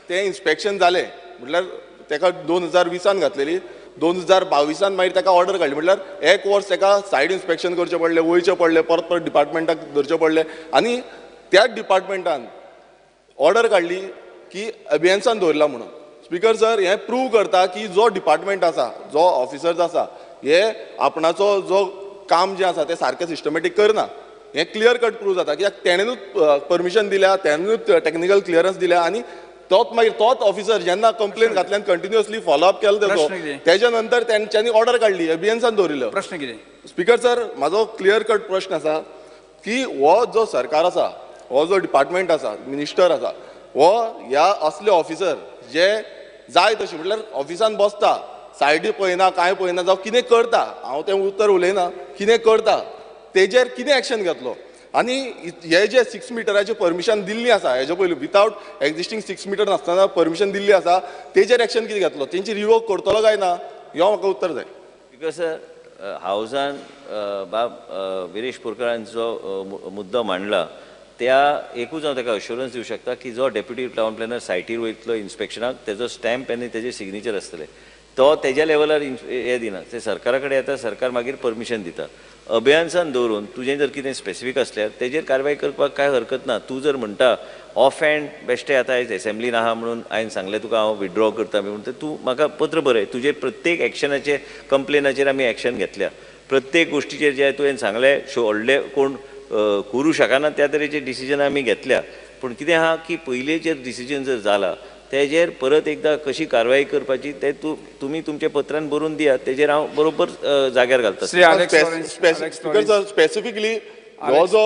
तें इन्स्पेक्शन जालें, म्हटल्यार ताका 2020 घातलेली, 2022 मागीर ताका ऑर्डर काडली, म्हटल्यार एक वर्स ताका सायड इन्स्पेक्शन करचें पडलें, वयचें पडलें, परत परत डिपार्टमेंटाक धरचें पडलें. आनी त्याच डिपार्टमेंटान ऑर्डर काडली की अभियन्सान दवरला म्हणून. स्पीकर सर हें प्रूव करता की जो डिपार्टमेंट आसा, जो ऑफिसर्स आसा, हे आपणाचो जो काम जें आसा तें सारकें सिस्टमॅटीक करना. हें क्लियर कट प्रूव जाता कित्याक तेणेनूच परमिशन दिल्या, तेणेनूच टॅक्निकल क्लियरन्स दिल्या. आनी तोच मागीर तोच ऑफिसर जेन्ना कंप्लेन घातल्यान कंटिन्युअसली फॉलोअप केलो तेजो, तेज्या नंतर तेंच्यांनी ऑर्डर काडली, एबियन्सान दवरिल्लो. प्रश्न कितें स्पीकर सर म्हाजो क्लियर कट प्रश्न आसा की हो जो सरकार आसा, हो जो डिपार्टमेंट आसा, मिनिस्टर आसा, हो ह्या असले ऑफिसर जे जाय तशें म्हटल्यार ऑफिसान बसता, सायडी पळयना, कांय पळयना, जावं कितें करता, हांव तें उत्तर उलयना, कितें करता तेजेर कितें एक्शन घेतलो. आनी हे जे 6 मिटराचें परमिशन दिल्ली आसा, हेजे पयलीं वितावट एक्झिस्टींग 6 मिटर नासतना परमिशन दिल्ली आसा, तेजेर एक्शन कितें घेतलो, तेंची रिवोक करतलो काय ना, ह्यो म्हाका उत्तर जाय. Because sir हावजान बाब विरेश बोरकरान जो मुद्दो मांडला त्या एकूच हांव ताका अश्युरन्स दिवं शकता की जो डेप्युटी टावन प्लॅनर सायटीर वयतलो इन्स्पेक्शनाक तेजो स्टॅम्प आनी तेजें सिग्नेचर आसतलें. तो तेज्या लेवलार हें दिना, ते सरकारा कडेन येता, सरकार मागीर परमिशन दिता. अभियन्सान दवरून तुजें जर कितें स्पेसिफीक आसल्यार तेजेर कारवाय करपाक कांय हरकत ना. तूं जर म्हणटा ऑफ हँड बेश्टें आतां आयज एसेंब्लीन आहा म्हणून हांवें सांगलें तुका हांव विथड्रॉ करता बी म्हणून, तूं म्हाका पत्र बरय. तुजे प्रत्येक एक्शनाचेर कंप्लेनाचेर आमी एक्शन घेतल्या. प्रत्येक गोश्टीचेर जे तुवें सांगलें व्हडले कोण करूं शकना त्या तरेचे डिसिजन आमी घेतल्या. पूण कितें आहा की पयलींचेर डिसिजन जर जाला तेजेर परत एकदां कशी कारवाय करपाची ते तूं तुमी तुमच्या पत्रान बरोवन दियात, तेजेर हांव बरोबर जाग्यार घालता. स्पेसिफिकली हो जो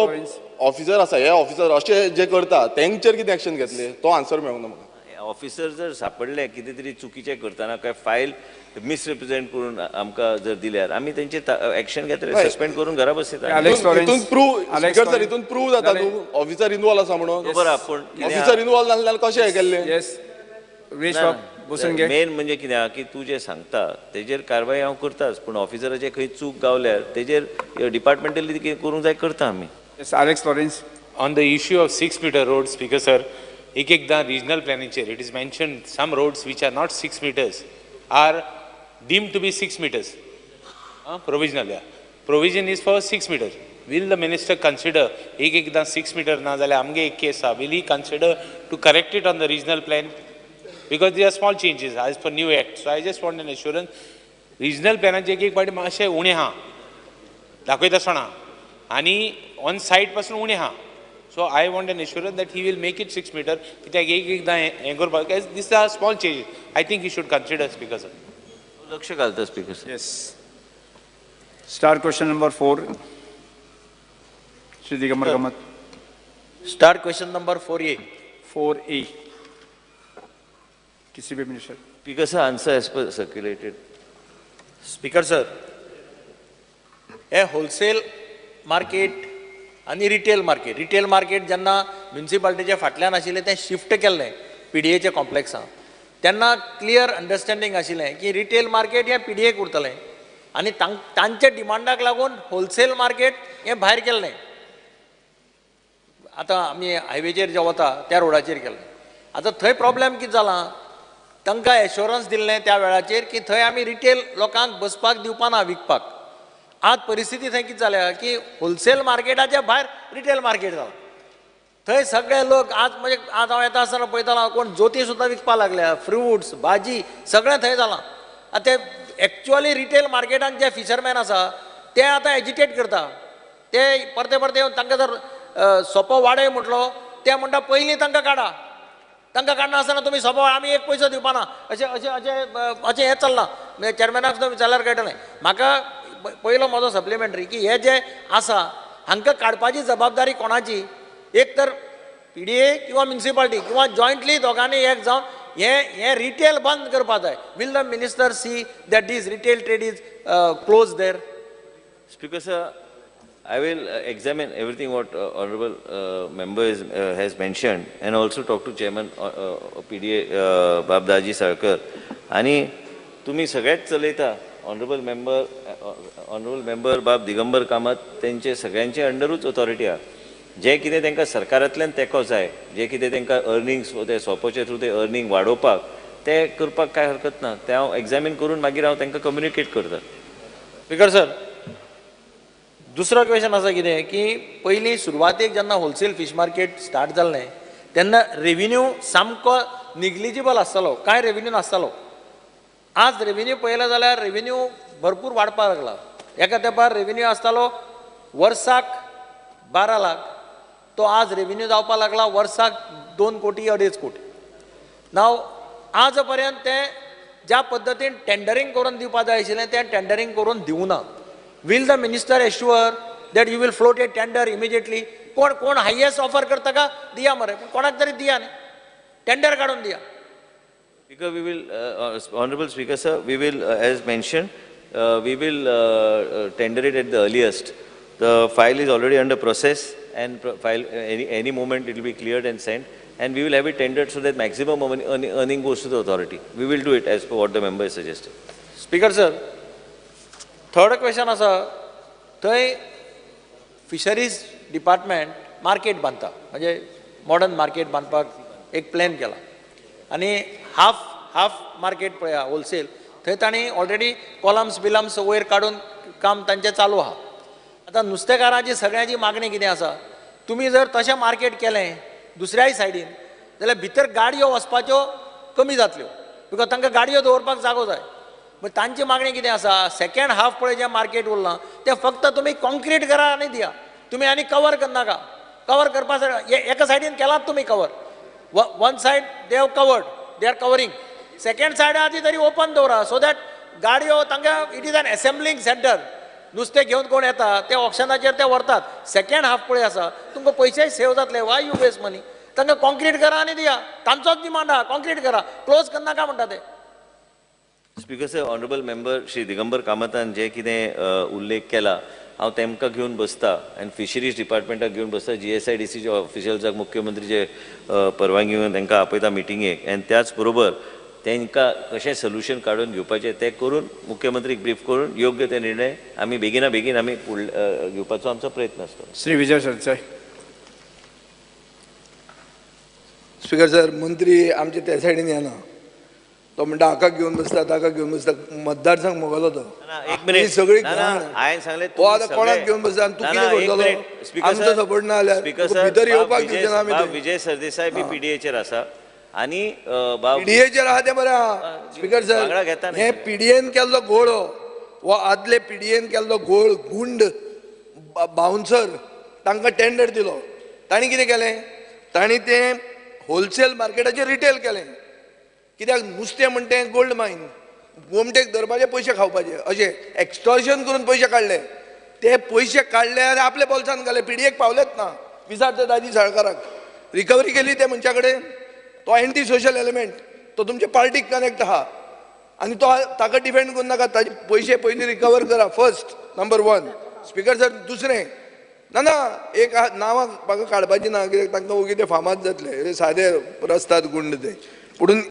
ऑफिसर आसा, हे ऑफिसर अशे जे करता तेंचेर कितें एक्शन घेतले तो आन्सर मेळूंक ना म्हाका. ऑफिसर जर सापडले कितें तरी चुकीचें करतना काय फायल मिसरिप्रेझेंट करून आमकां जर दिल्यार आमी तेंचे एक्शन घेतले, सस्पेंड करून घरा बसयता. हितून प्रूव जाता न्हू ऑफिसर इनवॉल्व आसा म्हणून. बरोबर आहा, पूण ऑफिसर इनवॉल्व नासले जाल्यार कशें हें केल्लें? मेन म्हणजे कितें आहा की तूं जें सांगता तेजेर कारवाय हांव करताच, पूण ऑफिसराचेर खंय चूक गावल्यार तेजेर डिपार्टमेंटली कितें करूंक जाय करता आमी. Alex Lawrence. On the issue of 6 meter road, speaker sir, एक एकदां regional प्लॅनिंगचेर it is mentioned some roads which are not 6 meters are deemed to be 6 meters. Provisional, yeah. Provision is for 6 meters. Will the minister consider एक एकदां 6 meter ना जाल्यार आमगे एक केस आहा, will he consider to correct it on the regional plan? Because they are small changes as per new act. So I just want an assurance. Regional प्लॅनाचे एक एक पाटी मातशें उणें आहा, दाखयता आसतना आनी ऑन सायट पासून उणें आहा. So I want an assurance that he will make it 6 meter. कित्याक एक एकदां हें करपाक, this are small changes. I think he should consider, speaker sir. लक्ष घालता speaker sir. Yes. Star question number 4, Shri Digambar Kamat. Star question number 4A. 4A. किसी भी minister. Speaker sir, answer as per circulated. Speaker sir, हे wholesale market आनी retail market, retail market जेन्ना म्युनिसिपालिटीच्या फाटल्यान आशिल्लें तें शिफ्ट केल्लें पीडीएच्या कॉम्प्लेक्सान, तेन्ना क्लियर अंडरस्टँडींग आशिल्लें की रिटेल मार्केट हें पीडीएक उरतलें आनी तांच्या डिमांडाक लागून होलसेल मार्केट हें भायर केल्लें. आतां आमी हायवेचेर जे वता त्या रोडाचेर केल्लें. आतां थंय प्रॉब्लेम कितें जाला, तांकां एश्योरन्स दिल्लें त्या वेळाचेर की थंय आमी रिटेल लोकांक बसपाक दिवपा ना विकपाक. आज परिस्थिती थंय कितें जाल्या की होलसेल मार्केटाच्या भायर रिटेल मार्केट जाला. थंय सगळे लोक आज म्हणजे आज हांव येता आसतना पळयतालो कोण जोती सुद्दां विकपाक लागल्या, फ्रुट्स भाजी सगळें थंय जालां. आतां ते एक्चुअली रिटेल मार्केटान जे फिशरमॅन आसा ते आतां एजिटेट करता. ते परते परते येवन तांकां जर सोपो वाडय म्हटलो ते म्हणटा पयलीं तांकां काडा, तांकां काडना आसतना तुमी सोपो आमी एक पयसो दिवपा ना, अशें अशें अशें अशें हें चल्लां. म्हणजे चेअरमॅनाक सुद्दां विचारल्यार कळटलें. म्हाका पयलो म्हजो सप्लिमेंटरी की हे जे आसा हांकां काडपाची जबाबदारी कोणाची, एक तर पीडीए किंवा म्युनिसिपालिटी किंवा जॉयंटली दोगांनी एक जावन हे रिटेल बंद करपा जाय. Will the minister see that this retail trade is close there? Speaker sir, I will examine everything what honorable member has mentioned and also talk to chairman PDA Bab Daji Salkar. आनी तुमी सगळेच चलयता honourable member बाब दिगंबर कामत तेंचे सगळ्यांचे अंडरूच authority आहा. जें कितें तांकां सरकारांतल्यान तेंको जाय, जें कितें तांकां अर्निंग्स ते सोपोचे थ्रू ते अर्निंग वाडोवपाक ते करपाक कांय हरकत ना. तें हांव एग्जामीन करून मागीर हांव तांकां कम्युनिकेट करता. स्पीकर सर, दुसरो क्वेश्चन आसा कितें की पयलीं सुरवातेक जेन्ना होलसेल फीश मार्केट स्टार्ट जाल्लें तेन्ना रेविन्यू सामको निग्लिजिबल आसतालो, कांय रेविन्यू नासतालो. आज रेविन्यू पळयलो जाल्यार रेविन्यू भरपूर वाडपाक लागला. एका तेंपार रेविन्यू आसतालो वर्साक 12 लाख, तो आज रेविन्यू जावपाक लागला वर्साक 2 कोटी 2.5 कोटी. नाव आज पर्यंत ते ज्या पद्दतीन टेंडरींग करून दिवपाक जाय आशिल्लें तें टेंडरींग करून दिवना. Will the minister assure that you will float a tender immediately? कोण कोण हायेस्ट ऑफर करता का दिया मरे, पूण कोणाक तरी दिया न्ही, टेंडर काडून दिया. Speaker, we will, Honorable Speaker sir, we will, as mentioned, we will tender it at the earliest. The file is already under process and file any moment it will be cleared and sent, and we will have it tendered so that maximum earning goes to the authority. We will do it as per what the member has suggested. Speaker sir, third question आसा, थंय fisheries department market बांदता, म्हणजे modern market बांदपाक एक plan केला आनी half half market पळया wholesale थंय तांणी ऑलरेडी कॉलम्स बिलम्स वयर काडून काम तांचें चालू आहा. आतां नुस्तेकारांची सगळ्यांची मागणी कितें आसा, तुमी जर तशें मार्केट केलें दुसऱ्याय सायडीन जाल्यार भितर गाडयो वचपाच्यो कमी जातल्यो, because तांकां गाडयो दवरपाक जागो जाय. मागीर तांची मागणी कितें आसा, सेकेंड हाफ पळय जें मार्केट उरलां तें फक्त तुमी कॉन्क्रीट करा आनी दिया, तुमी आनी कवर करनाका. कवर करपा एका सायडीन केलात तुमी cover, one side they have covered, they are covering, second side आहा ती तरी ओपन दवरा, सो that गाडयो तांकां it is an assembling centre, नुस्तें घेवन कोण येता ते ऑप्शनाचेर ते व्हरतात. सेकेंड हाफ पळय आसा तुमकां पयशेय सेव जातले, वाय you waste money. तांकां कॉन्क्रीट करा आनी दिया, तांचोच डिमांड आहा, कॉन्क्रीट करा, क्लोज करनाका म्हणटा ते. Speaker sir, honourable member Shri Digambar कामतान जे कितें उल्लेख केला हांव तेमकां घेवन बसता आनी फिशरीज डिपार्टमेंटाक घेवन बसता, GSIDCच्या ऑफिशियल्साक मुख्यमंत्रीचे परवानगी घेवन तांकां आपयता मिटिंगेक, आनी त्याच बरोबर तांकां कशें सोल्युशन काडून घेवपाचें तें करून मुख्यमंत्रीक ब्रीफ करून योग्य ते निर्णय आमी बेगिना बेगीन आमी घेवपाचो आमचो प्रयत्न आसता. श्री विजय सरदेसाय. स्पीकर सर, मंत्री आमचे त्या सायडीन येना, तो म्हणटा हाका घेवन बसता ताका घेवन बसता, मतदारसंघ मोगलो तो. एक मिनिट, सगळी हांवें सांगलें तो आतां कोणाक घेवन बसता आनी तूं कितें करतलो, आमचो सपोर्ट ना जाल्यार भितर येवपाक दिवचे ना आमी. विजय सरदेसाय बी पीडीएचेर आसा आनी पीडीएचेर आहा तें बरें आहा. स्पीकर सर, हे पीडीएन केल्लो घोळ हो आदले पीडीएन केल्लो घोळ, गुंड बाउन्सर तांकां टेंडर दिलो, तांणी कितें केलें, तांणी तें होलसेल मार्केटाचेर रिटेल केलें. कित्याक नुस्तें म्हणटा तें गोल्ड मायन, गोमटेक धरपाचे पयशे खावपाचे, अशें एक्स्टॉर्शन करून पयशे काडले, ते पयशे काडले आनी आपल्या बोल्सान घाले, पीडीएक पावलेच ना. विचारता दाजी साळकाराक, रिकवरी केली ते मनशा कडेन, तो एंटी सोशल एलिमेंट, तो तुमच्या पार्टीक कनेक्ट आहा आनी तो ताका डिफेंड करूं नाका, ताजे पयशे पयलीं रिकवर करा, first number one. Speaker sir, दुसरें ना ना एक नांवां म्हाका काडपाचीं ना, कित्याक तांकां ओगी ते फामाद जातले, सादे रस्तात गुंड ते, पुणून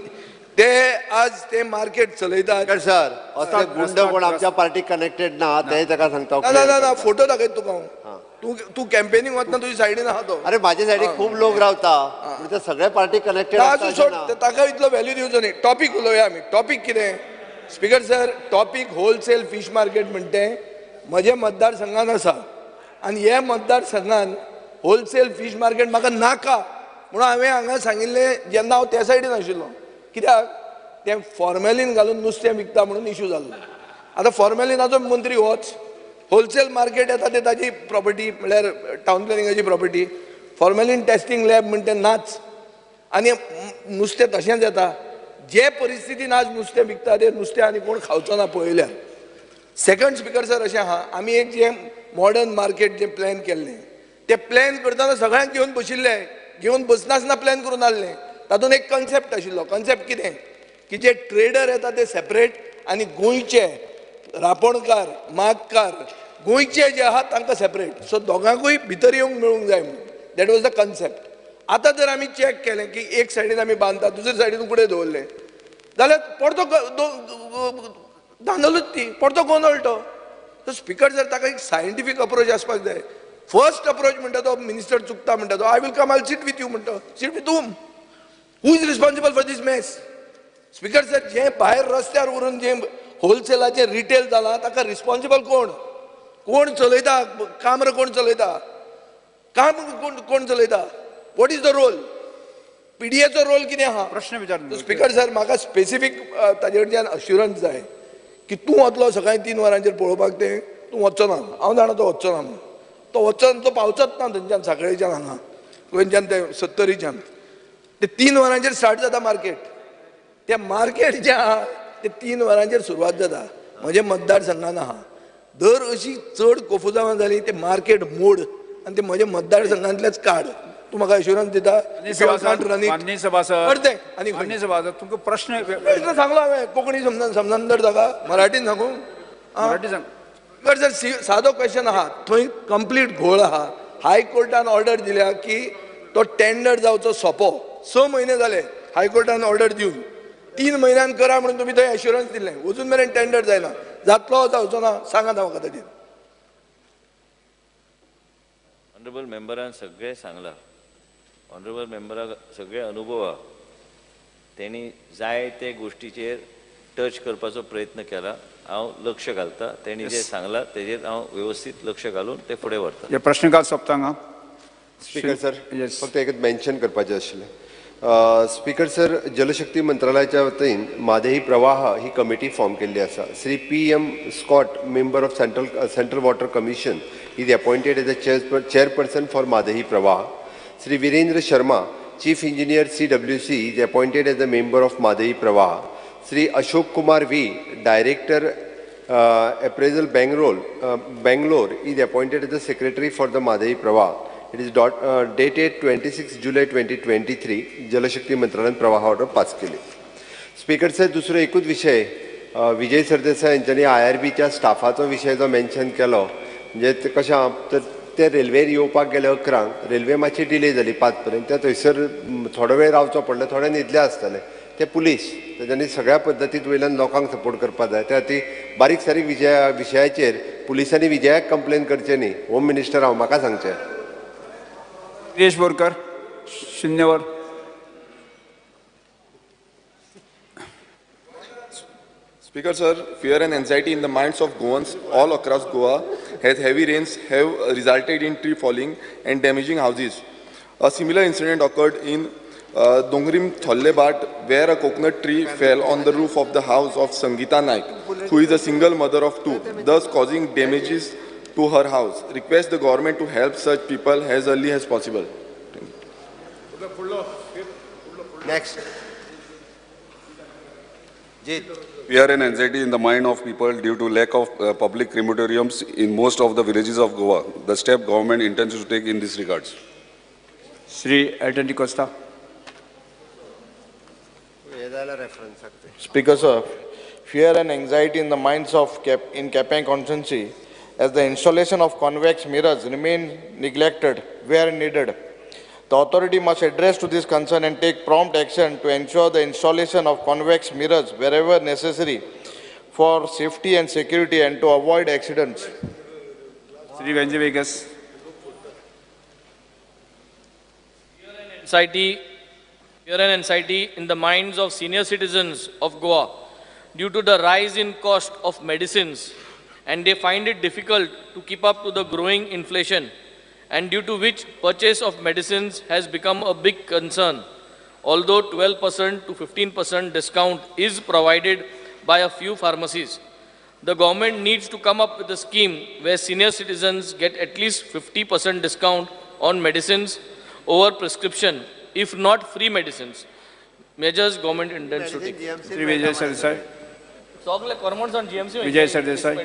ते आज ते मार्केट चलयतात. सर, असले गुंड कोण आमच्या पार्टीक कनेक्टेड ना ते ताका सांगता. ना ना ना, फोटो दाखयत तुका हांव, तूं तूं कॅम्पेनींग वतना तुज्या सायडीन आहा तो. अरे म्हाज्या सायडीक खूब लोक रावता, ते सगळे पार्टी कनेक्टेड. आसूं सोड, ताका इतलो व्हॅल्यू दिवचो न्ही. टॉपीक उलोवया आमी, टॉपीक कितें speaker sir, topic wholesale fish market म्हणटे म्हज्या मतदारसंघान आसा आनी हे मतदारसंघान होलसेल फीश मार्केट म्हाका नाका म्हणून हांवें हांगा सांगिल्लें जेन्ना हांव त्या सायडीन आशिल्लो, कित्याक तें फॉर्मेलीन घालून नुस्तें विकता म्हणून इशू जाल्लो. आतां फॉर्मेलिनाचो मंत्री होच, होलसेल मार्केट येता ते ताजी प्रॉपर्टी म्हणल्यार टावन प्लॅनिंगाची प्रॉपर्टी, फॉर्मेलीन टेस्टींग लॅब म्हणटा नाच, आनी नुस्तें तशेंच येता. जे परिस्थितीन आज नुस्तें विकता तें नुस्तें आनी कोण खावचो ना पळयल्यार. सेकंड स्पीकर सर, अशें आहा, आमी एक जें मॉडर्न मार्केट जें प्लॅन केल्लें तें प्लॅन करतना सगळ्यांक घेवन बशिल्ले, घेवन बसनासतना प्लॅन करून आहलें. तातूंत एक कन्सेप्ट आशिल्लो, कन्सेप्ट कितें की जे ट्रेडर येता ते सेपरेट आनी गोंयचे रापणकार मागकार गोंयचे जे आहा तांकां सेपरेट, सो दोगांकूय भितर येवंक मेळूंक जाय म्हणून, that was the concept. आतां जर आमी चॅक केलें की एक सायडीन आमी बांदता दुसरे सायडीन उकडें दवरलें जाल्यार परतो धांदलूच ती, परतो गोंदळ तो. सो स्पीकर सर, ताका एक सायंटिफीक अप्रोच आसपाक जाय. फर्स्ट अप्रोच म्हणटा तो मिनिस्टर चुकता म्हणटा तो, I will come, I sit with you म्हणटा, sit with whom, who is responsible for this mess. Speaker sir, जें भायर रस्त्यार उरून जें होलसेलाचें रिटेल जालां ताका रिस्पॉन्सिबल कोण, कोण चलयता काम्र, कोण चलयता काम, कोण कोण चलयता, what is the role, पीडीएचो role कितें आहा. प्रश्न विचार स्पीकर सर, म्हाका स्पेसिफीक ताजे कडच्यान अश्युरन्स जाय की तूं वतलो सकाळीं 3 वरांचेर पळोवपाक, तें तूं वचचो ना, हांव जाणा तो वचचो ना म्हणून, तो वचचो ना, तो पावचोच ना थंयच्यान साखळेच्यान हांगा गोंयच्यान ते सत्तरीच्यान ते 3 वरांचेर स्टार्ट जाता मार्केट, तें मार्केट जें आहा तें 3 वरांचेर सुरवात जाता. म्हज्या मतदारसंघान आहा, दर अशी चड कोफुजांवां जाली तें मार्केट मोड आनी तें म्हज्या मतदारसंघांतलेंच काड. तूं म्हाका एश्युरन्स दिता? माननीय सभासद, आनी माननीय सभासद, तुमकां प्रश्न प्रश्न सांगलो हांवें, कोंकणी समजन तर ताका, मराठीन सांगू, मराठी सांग. सर, सादो क्वेश्चन आहा, थंय कंप्लीट घोळ आहा. हायकोर्टान ऑर्डर दिल्या की तो टेंडर जावचो सोंपो, 6 म्हयने जाले हायकोर्टान ऑर्डर दिवन, 3 म्हयन्यान करा म्हणून तुमी थंय एश्युरन्स दिल्लें, अजून मेरेन टेंडर जायना, जातलो जावचो ना सांगात म्हाका ताजेर. ऑनरेबल मेंबरान सगळें सांगलां, ऑनरेबल मेंबराक सगळे अनुभव आहा, तेणी जाय ते गोश्टीचेर टच करपाचो प्रयत्न केला. हांव लक्ष घालता, तेणी जें सांगलां तेजेर हांव वेवस्थीत लक्ष घालून ते फुडें व्हरता. हे प्रश्नकाल सोंपता हांगा. स्पीकर सर, फक्त एकच मेन्शन करपाचें आशिल्लें. स्पीकर सर, जलशक्ती मंत्रालयाच्या वतीन म्हादई प्रवाह ही कमिटी फॉर्म केल्ली आसा. Shri P M Scott, member of Central Water Commission, is appointed as a chairperson for Mhadei Pravah. Shri Virendra Sharma, chief engineer CWC, is appointed as a member of Mhadei Pravah. Shri Ashok Kumar V, director appraisal Bangalore, is appointed as the secretary for the Mhadei Pravah. It is dated 26 July 2023. Jal Shakti मंत्रालयान प्रवाह order pass केली. Speaker sir, दुसरो एकूच विशय, विजय सरदेसाय यांच्यानी IRBच्या स्टाफाचो विशय जो mention केलो, म्हणजे कशें आहा तर ते रेल्वेर येवपाक गेले 11, रेल्वे मातशी डिले जाली 5 पर्यंत, त्या थंयसर थोडो वेळ रावचो पडलो, थोडे न्हिदले आसतले. ते पुलीस तेज्यांनी सगळ्या पद्दतीत वयल्यान लोकांक सपोर्ट करपाक जाय. त्या खातीर बारीक सारीक विशयाचेर पुलिसांनी विजयाक कंप्लेन करचें न्ही. होम मिनिस्टर हांव, म्हाका सांगचें. Viresh Borkar, Shinnevar. Speaker sir, fear and anxiety in the minds of Goans all across Goa as heavy rains have resulted in tree falling and damaging houses. A similar incident occurred in Dongrim Thollebat, where a coconut tree fell on the roof of the house of Sangeeta Naik, who is a single mother of 2, thus causing damages to her house. Request the government to help such people as early as possible. Next. Fear and anxiety in the mind of people due to lack of public crematoriums in most of the villages of Goa. The step government intends to take in this regards. Shri Elton D'Costa. Speaker sir, fear and anxiety in the minds of in Quepem constituency as the installation of convex mirrors remain neglected where needed. The authority must address to this concern and take prompt action to ensure the installation of convex mirrors wherever necessary for safety and security and to avoid accidents. Shri Venzy Viegas. Fear and anxiety in the minds of senior citizens of Goa due to the rise in cost of medicines, and they find it difficult to keep up to the growing inflation, and due to which purchase of medicines has become a big concern. Although 12% to 15% discount is provided by a few pharmacies, the government needs to come up with a scheme where senior citizens get at least 50% discount on medicines over prescription, if not free medicines. Measures government intends to take. Shri Vijay Sardesai. Vijay Sardesai.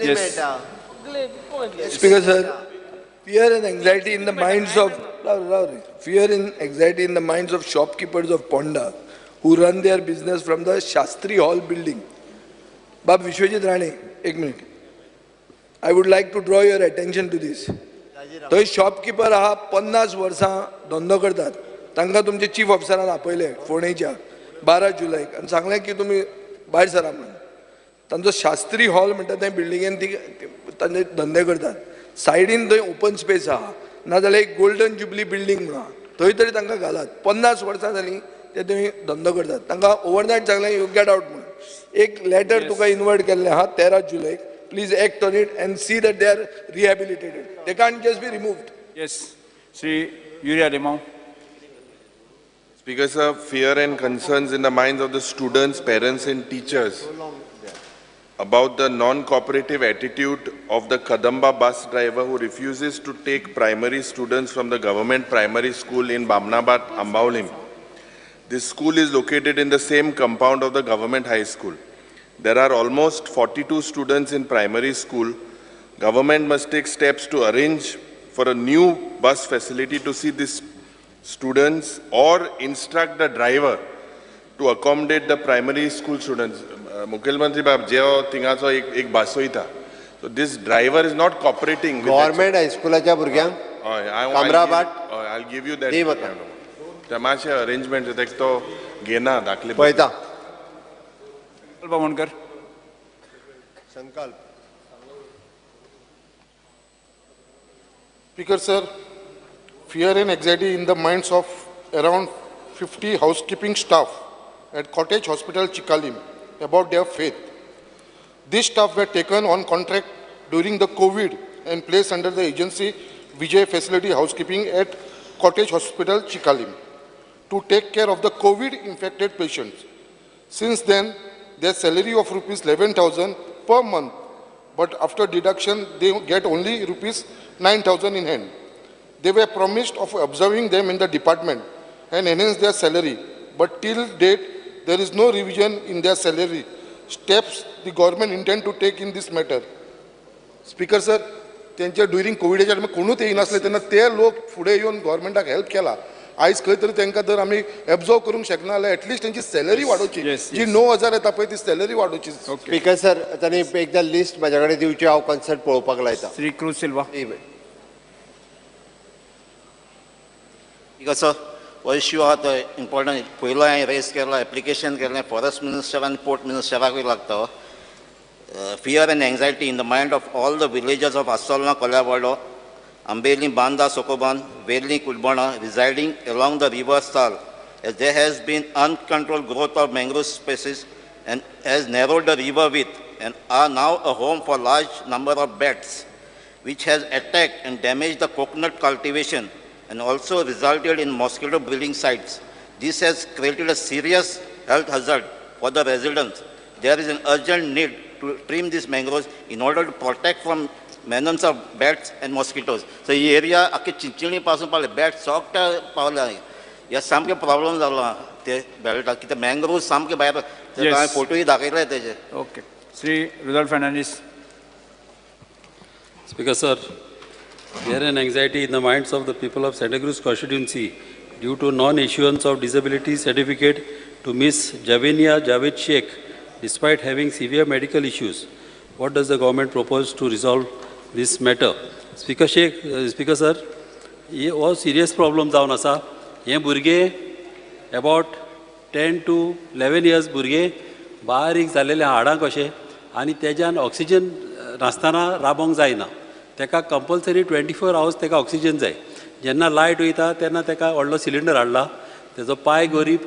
Yes. Speaker sir, fear and anxiety in the minds of fear and anxiety in the minds of shopkeepers of Ponda who run their business from the Shastri Hall building. Bab Vishwajit Rane, ek minute. I would like to draw your attention to this. थंय shopkeeper आहा 50 वर्सां धंदो करतात, तांकां तुमचे chief ऑफिसरान आपयले फोंडेच्या 12 जुलैक आनी सांगलें की तुमी भायर सरा म्हणून. तांचो शास्त्री हॉल म्हणटा त्या बिल्डिंगेन ती तांचे धंदे करतात. सायडीन थंय ओपन स्पेस आहा, नाजाल्यार एक गोल्डन जुबली बिल्डींग म्हणून आहा, थंय तरी तांकां घालात. 50 वर्सां जालीं ते थंय धंदो करतात, तांकां ओवरनायट सांगलें you get out म्हणून. एक लेटर तुका इन्वर्ट केल्लें आहा 13 जुलैक. Please act on it and see that they are rehabilitated. They can't just be removed. Yes. Shri Yuri Alemao. Speaker sir, fear and concerns in the minds of the students, parents and teachers about the non-cooperative attitude of the Kadamba bus driver who refuses to take primary students from the government primary school in Bamnabad, Ambaulim. This school is located in the same compound of the government high school. There are almost 42 students in primary school. Government must take steps to arrange for a new bus facility to see these students or instruct the driver to accommodate the primary school students. Mukhyamantri Bab, जे तिंगाचो एक बासोयता. So this driver is not cooperating with government high schoolaच्या भुरग्यांक. कामराबाट. I'll give you that. ते मातशें arrangement जाता तो घेना दाखले. पळयता. Bamonkar. Sankalp. Speaker sir, fear and anxiety in the minds of around 50 housekeeping staff at Cottage Hospital Chicalim about their faith. These staff were taken on contract during the COVID and placed under the agency Vijay Facility Housekeeping at Cottage Hospital, Chicalim, to take care of the COVID-infected patients. Since then, their salary of rupees 11,000 per month, but after deduction, they get only rupees 9,000 in hand. They were promised of observing them in the department and enhance their salary, but till date, there is no revision in their salary. Steps the government intend to take in this matter. Speaker sir, त्यांच्या during कोविडाच्या टायमार कोणूच येयनासले तेन्ना ते लोक फुडें येवन गव्हर्मेंटाक help केला. आयज खंय तरी तांकां जर आमी एब्जॉर्व करूंक शकना जाल्यार एटलिस्ट तेंची सॅलरी वाडोवची, जी 9,000 येता पळय ती सॅलरी वाडोवची. स्पीकर सर, तांणी एकदा लिस्ट म्हाज्या कडेन दिवची, हांव कन्सर्ट पळोवपाक लायता. Shri cruise Silva. Speaker sir, हो इश्यू आहा तो इम्पॉर्टंट. पयलो हांवें रेज केला, एप्लिकेशन केलें फॉरेस्ट मिनिस्टर आनी पोर्ट मिनिस्टराकूय लागता हो. Fear and anxiety in the mind of all the villagers of Assolna, Kolyavado, Ambeli, Banda, Sokoban, Verli, Kulbana, residing along the river Sal, as there has been uncontrolled growth of mangrove species and has narrowed the river width and are now a home for large number of bats, which has attacked and damaged the coconut cultivation and also resulted in mosquito breeding sites. This has created a serious health hazard for the residents. There is an urgent need to trim these mangroves in order to protect from menace of bats and mosquitoes. So he area आख्खी चिंचणी पासून पावले, bat सगळ्या पावले, हे सामके problem जाला ते बेल्टाक, कित्याक मँग्रोव सामके भायर, हांवें फोटोय दाखयले तेजे. Okay. Shri Rudolf Fernandes. Speaker sir, fear and anxiety in the minds of the people of Santa Cruz constituency due to non-issuance of disability certificate to Miss Javenia Javed Sheikh despite having severe medical issues. What does the government propose to resolve this matter? Speaker Speaker sir, हो serious problem जावन आसा. हे भुरगे about 10 to 11 years भुरगे बारीक जालेले हाडां कशे आनी तेज्यान ऑक्सिजन नासतना राबोंक जायना. तेका कंपल्सरी 24 आवर्स तेका ऑक्सिजन जाय. जेन्ना लायट वयता तेन्ना तेका व्हडलो सिलिंडर हाडला, तेजो पांय गरीब,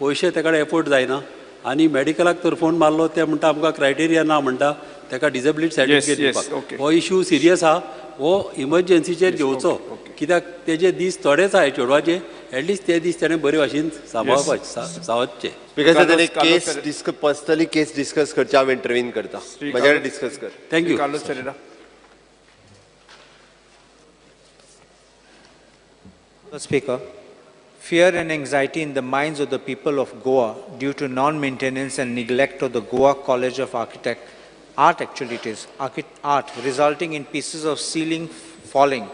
पयशे तेका एफोर्ड जायना आनी मेडिकलाक तर फोन मारलो ते म्हणटा आमकां क्रायटेरिया ना म्हणटा तेका डिसेबिलिटी सर्टिफिकेट दिवपाक. हो इशू सिरियस आहा, हो इमर्जन्सीचेर घेवचो, कित्याक तेजे दीस थोडेच आहाय चेडवाचे, एटलिस्ट ते दीस तेणें बरे भाशेन सांबाळचे. स्पीकर सर, ताणें केस डिस्कस पर्सनली केस डिस्कस करची, हांव इंटरवीन करता, म्हज्या कडेन डिस्कस कर. Thank you. Carlos Ferreira. Speaker, fear and anxiety in the minds of the people of Goa due to non-maintenance and neglect of the Goa College of Art, actually it is, art, resulting in pieces of ceiling falling,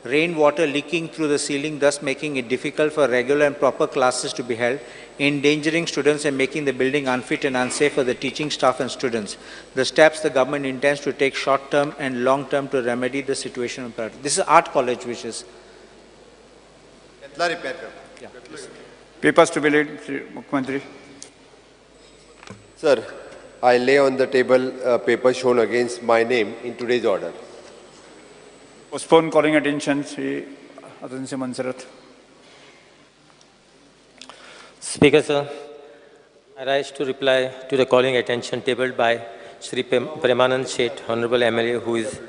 rainwater leaking through the ceiling, thus making it difficult for regular and proper classes to be held, endangering students and making the building unfit and unsafe for the teaching staff and students. The steps the government intends to take short-term and long-term to remedy the situation. This is Art College, which is... Yeah. Papers to be laid, Shri Mukhyamantri. Sir, I lay on the table a paper shown against my name in today's order. Postpone calling attention, Shri Atansi Monserrate. Speaker sir, I rise to reply to the calling attention tabled by Shri Premanand Seth, Honorable MLA, who is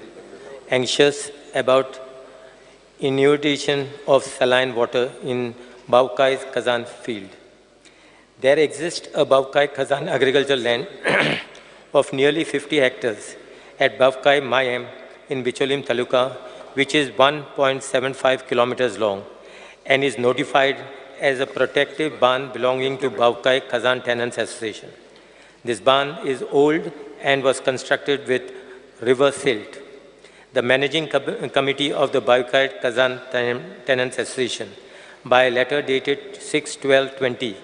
anxious about inundation of saline water in Bavkai Kazan field. There exists a Bavkai Kazan agricultural land of nearly 50 hectares at Bavkai Mayem in Bicholim Taluka, which is 1.75 kilometers long and is notified as a protective barn belonging to Bavkai Kazan Tenants Association. This barn is old and was constructed with river silt. The managing committee of the Bavkai Kazan Tenants Association, by a letter dated 6/12/20,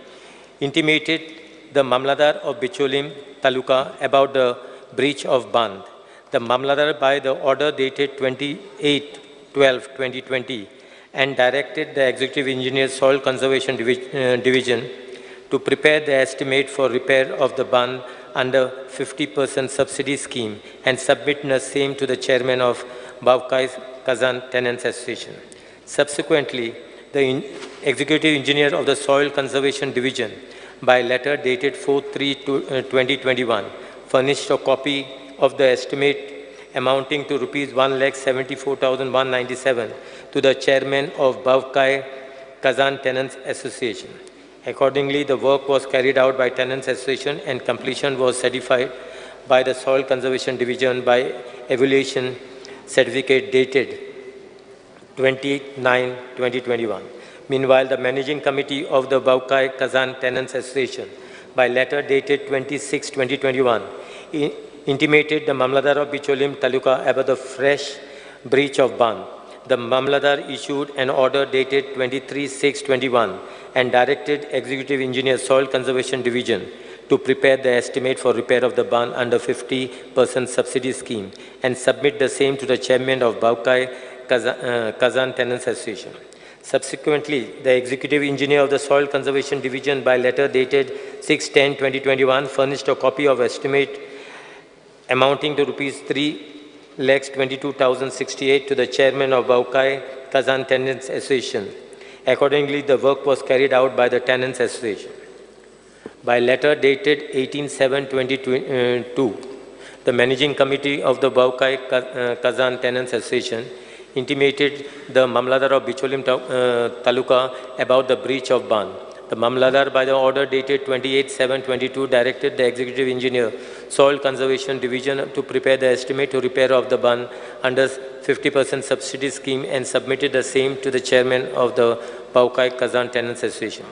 intimated the Mamladar of Bicholim Taluka about the breach of band. The Mamladar, by the order dated 28/12/2020, and directed the Executive Engineer Soil Conservation Division to prepare the estimate for repair of the bund under 50% subsidy scheme and submit the same to the chairman of Bavkai Kazan Tenants Association. Subsequently, the Executive Engineer of the Soil Conservation Division, by letter dated 4/3/2021 furnished a copy of the estimate amounting to rupees 1,74,197 to the chairman of Bavkai Kazan Tenants Association. Accordingly, the work was carried out by Tenants Association and completion was certified by the Soil Conservation Division by evaluation certificate dated 29/2021. Meanwhile, the Managing Committee of the Bavkai Kazan Tenants Association, by letter dated 26/2021, intimated the Mamladar of Bicholim Taluka about the fresh breach of ban. The Mamladar issued an order dated 23/6/21 and directed Executive Engineer Soil Conservation Division to prepare the estimate for repair of the ban under 50% subsidy scheme and submit the same to the chairman of Bavkai Kazan Tenants Association. Subsequently, the Executive Engineer of the Soil Conservation Division, by letter dated 6/10/2021, furnished a copy of estimate amounting to rupees 3,22,068 to the chairman of Bavkai Kazan Tenants Association. Accordingly, the work was carried out by the Tenants Association. By letter dated 18/7/2022, the Managing Committee of the Bavkai Kazan Tenants Association intimated the Mamladar of Bicholim Taluka about the breach of ban. The Mamladar, by the order dated 28/7/22, directed the Executive Engineer, Soil Conservation Division, to prepare the estimate to repair of the ban under 50% subsidy scheme and submitted the same to the chairman of the Bavkai Kazan Tenants Association.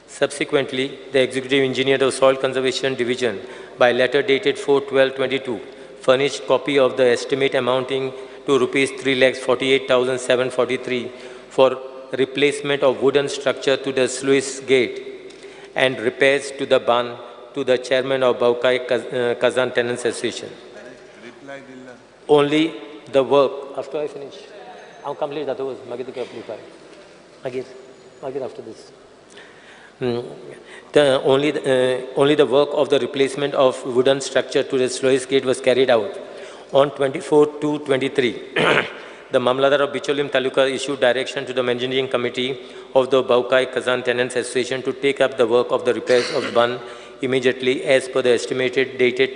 Subsequently, the Executive Engineer of Soil Conservation Division, by letter dated 4/12/22, furnished copy of the estimate amounting to rupees 3,48,743 for replacement of wooden structure to the sluice gate and repairs to the ban to the chairman of Bavkai Kazan Tenants Association. Only the work, after I finish, I'll complete that after this. Only the work of the replacement of wooden structure to the sluice gate was carried out. On 24/2/23, the Mamladar of Bicholim Taluka issued direction to the Managing Committee of the Bavkai Kazan Tenants Association to take up the work of the repairs of ban immediately as per the estimated dated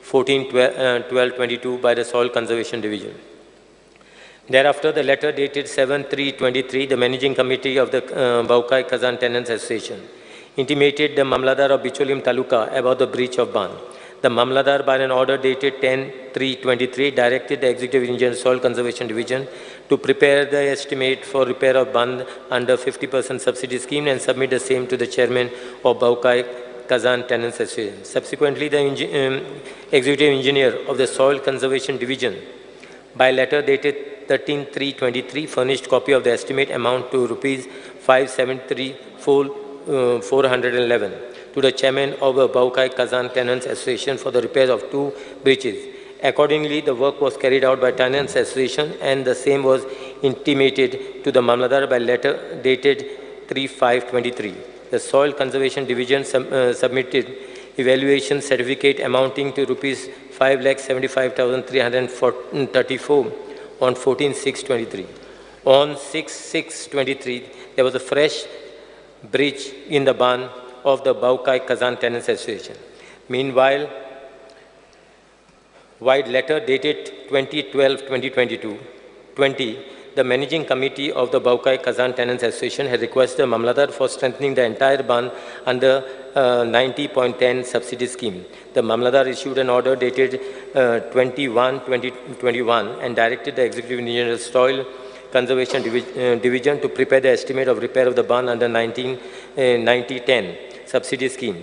14/12/22 by the Soil Conservation Division. Thereafter, the letter dated 7/3/23, the Managing Committee of the Bavkai Kazan Tenants Association intimated the Mamladar of Bicholim Taluka about the breach of ban. The Mamladar, by an order dated 10/3/23, directed the Executive Engineer Soil Conservation Division to prepare the estimate for repair of ban under 50% subsidy scheme and submit the same to the chairman of Bavkai Kazan Tenants Association. Subsequently, the Executive Engineer of the Soil Conservation Division, by letter dated 13/3/23, furnished copy of the estimate amount to rupees 573,411 to the chairman of the Bavkai Kazan Tenants Association for the repairs of 2 bridges. Accordingly, the work was carried out by Tenants Association and the same was intimated to the Mamladar by letter dated 3/5/23. The Soil Conservation Division submitted evaluation certificate amounting to rupees 5,75,334 on 14/6/23. On 6/6/23, there was a fresh breach in the ban of the Bavkai Kazan Tenants Association. Meanwhile, vide letter dated 20/12/2022-20, the Managing Committee of the Bavkai Kazan Tenants Association had requested the Mamladar for strengthening the entire ban under 90.10 subsidy scheme. The Mamladar issued an order dated 21/2021 and directed the Executive Engineer of Soil Conservation Division to prepare the estimate of repair of the ban under 90.10 subsidy scheme.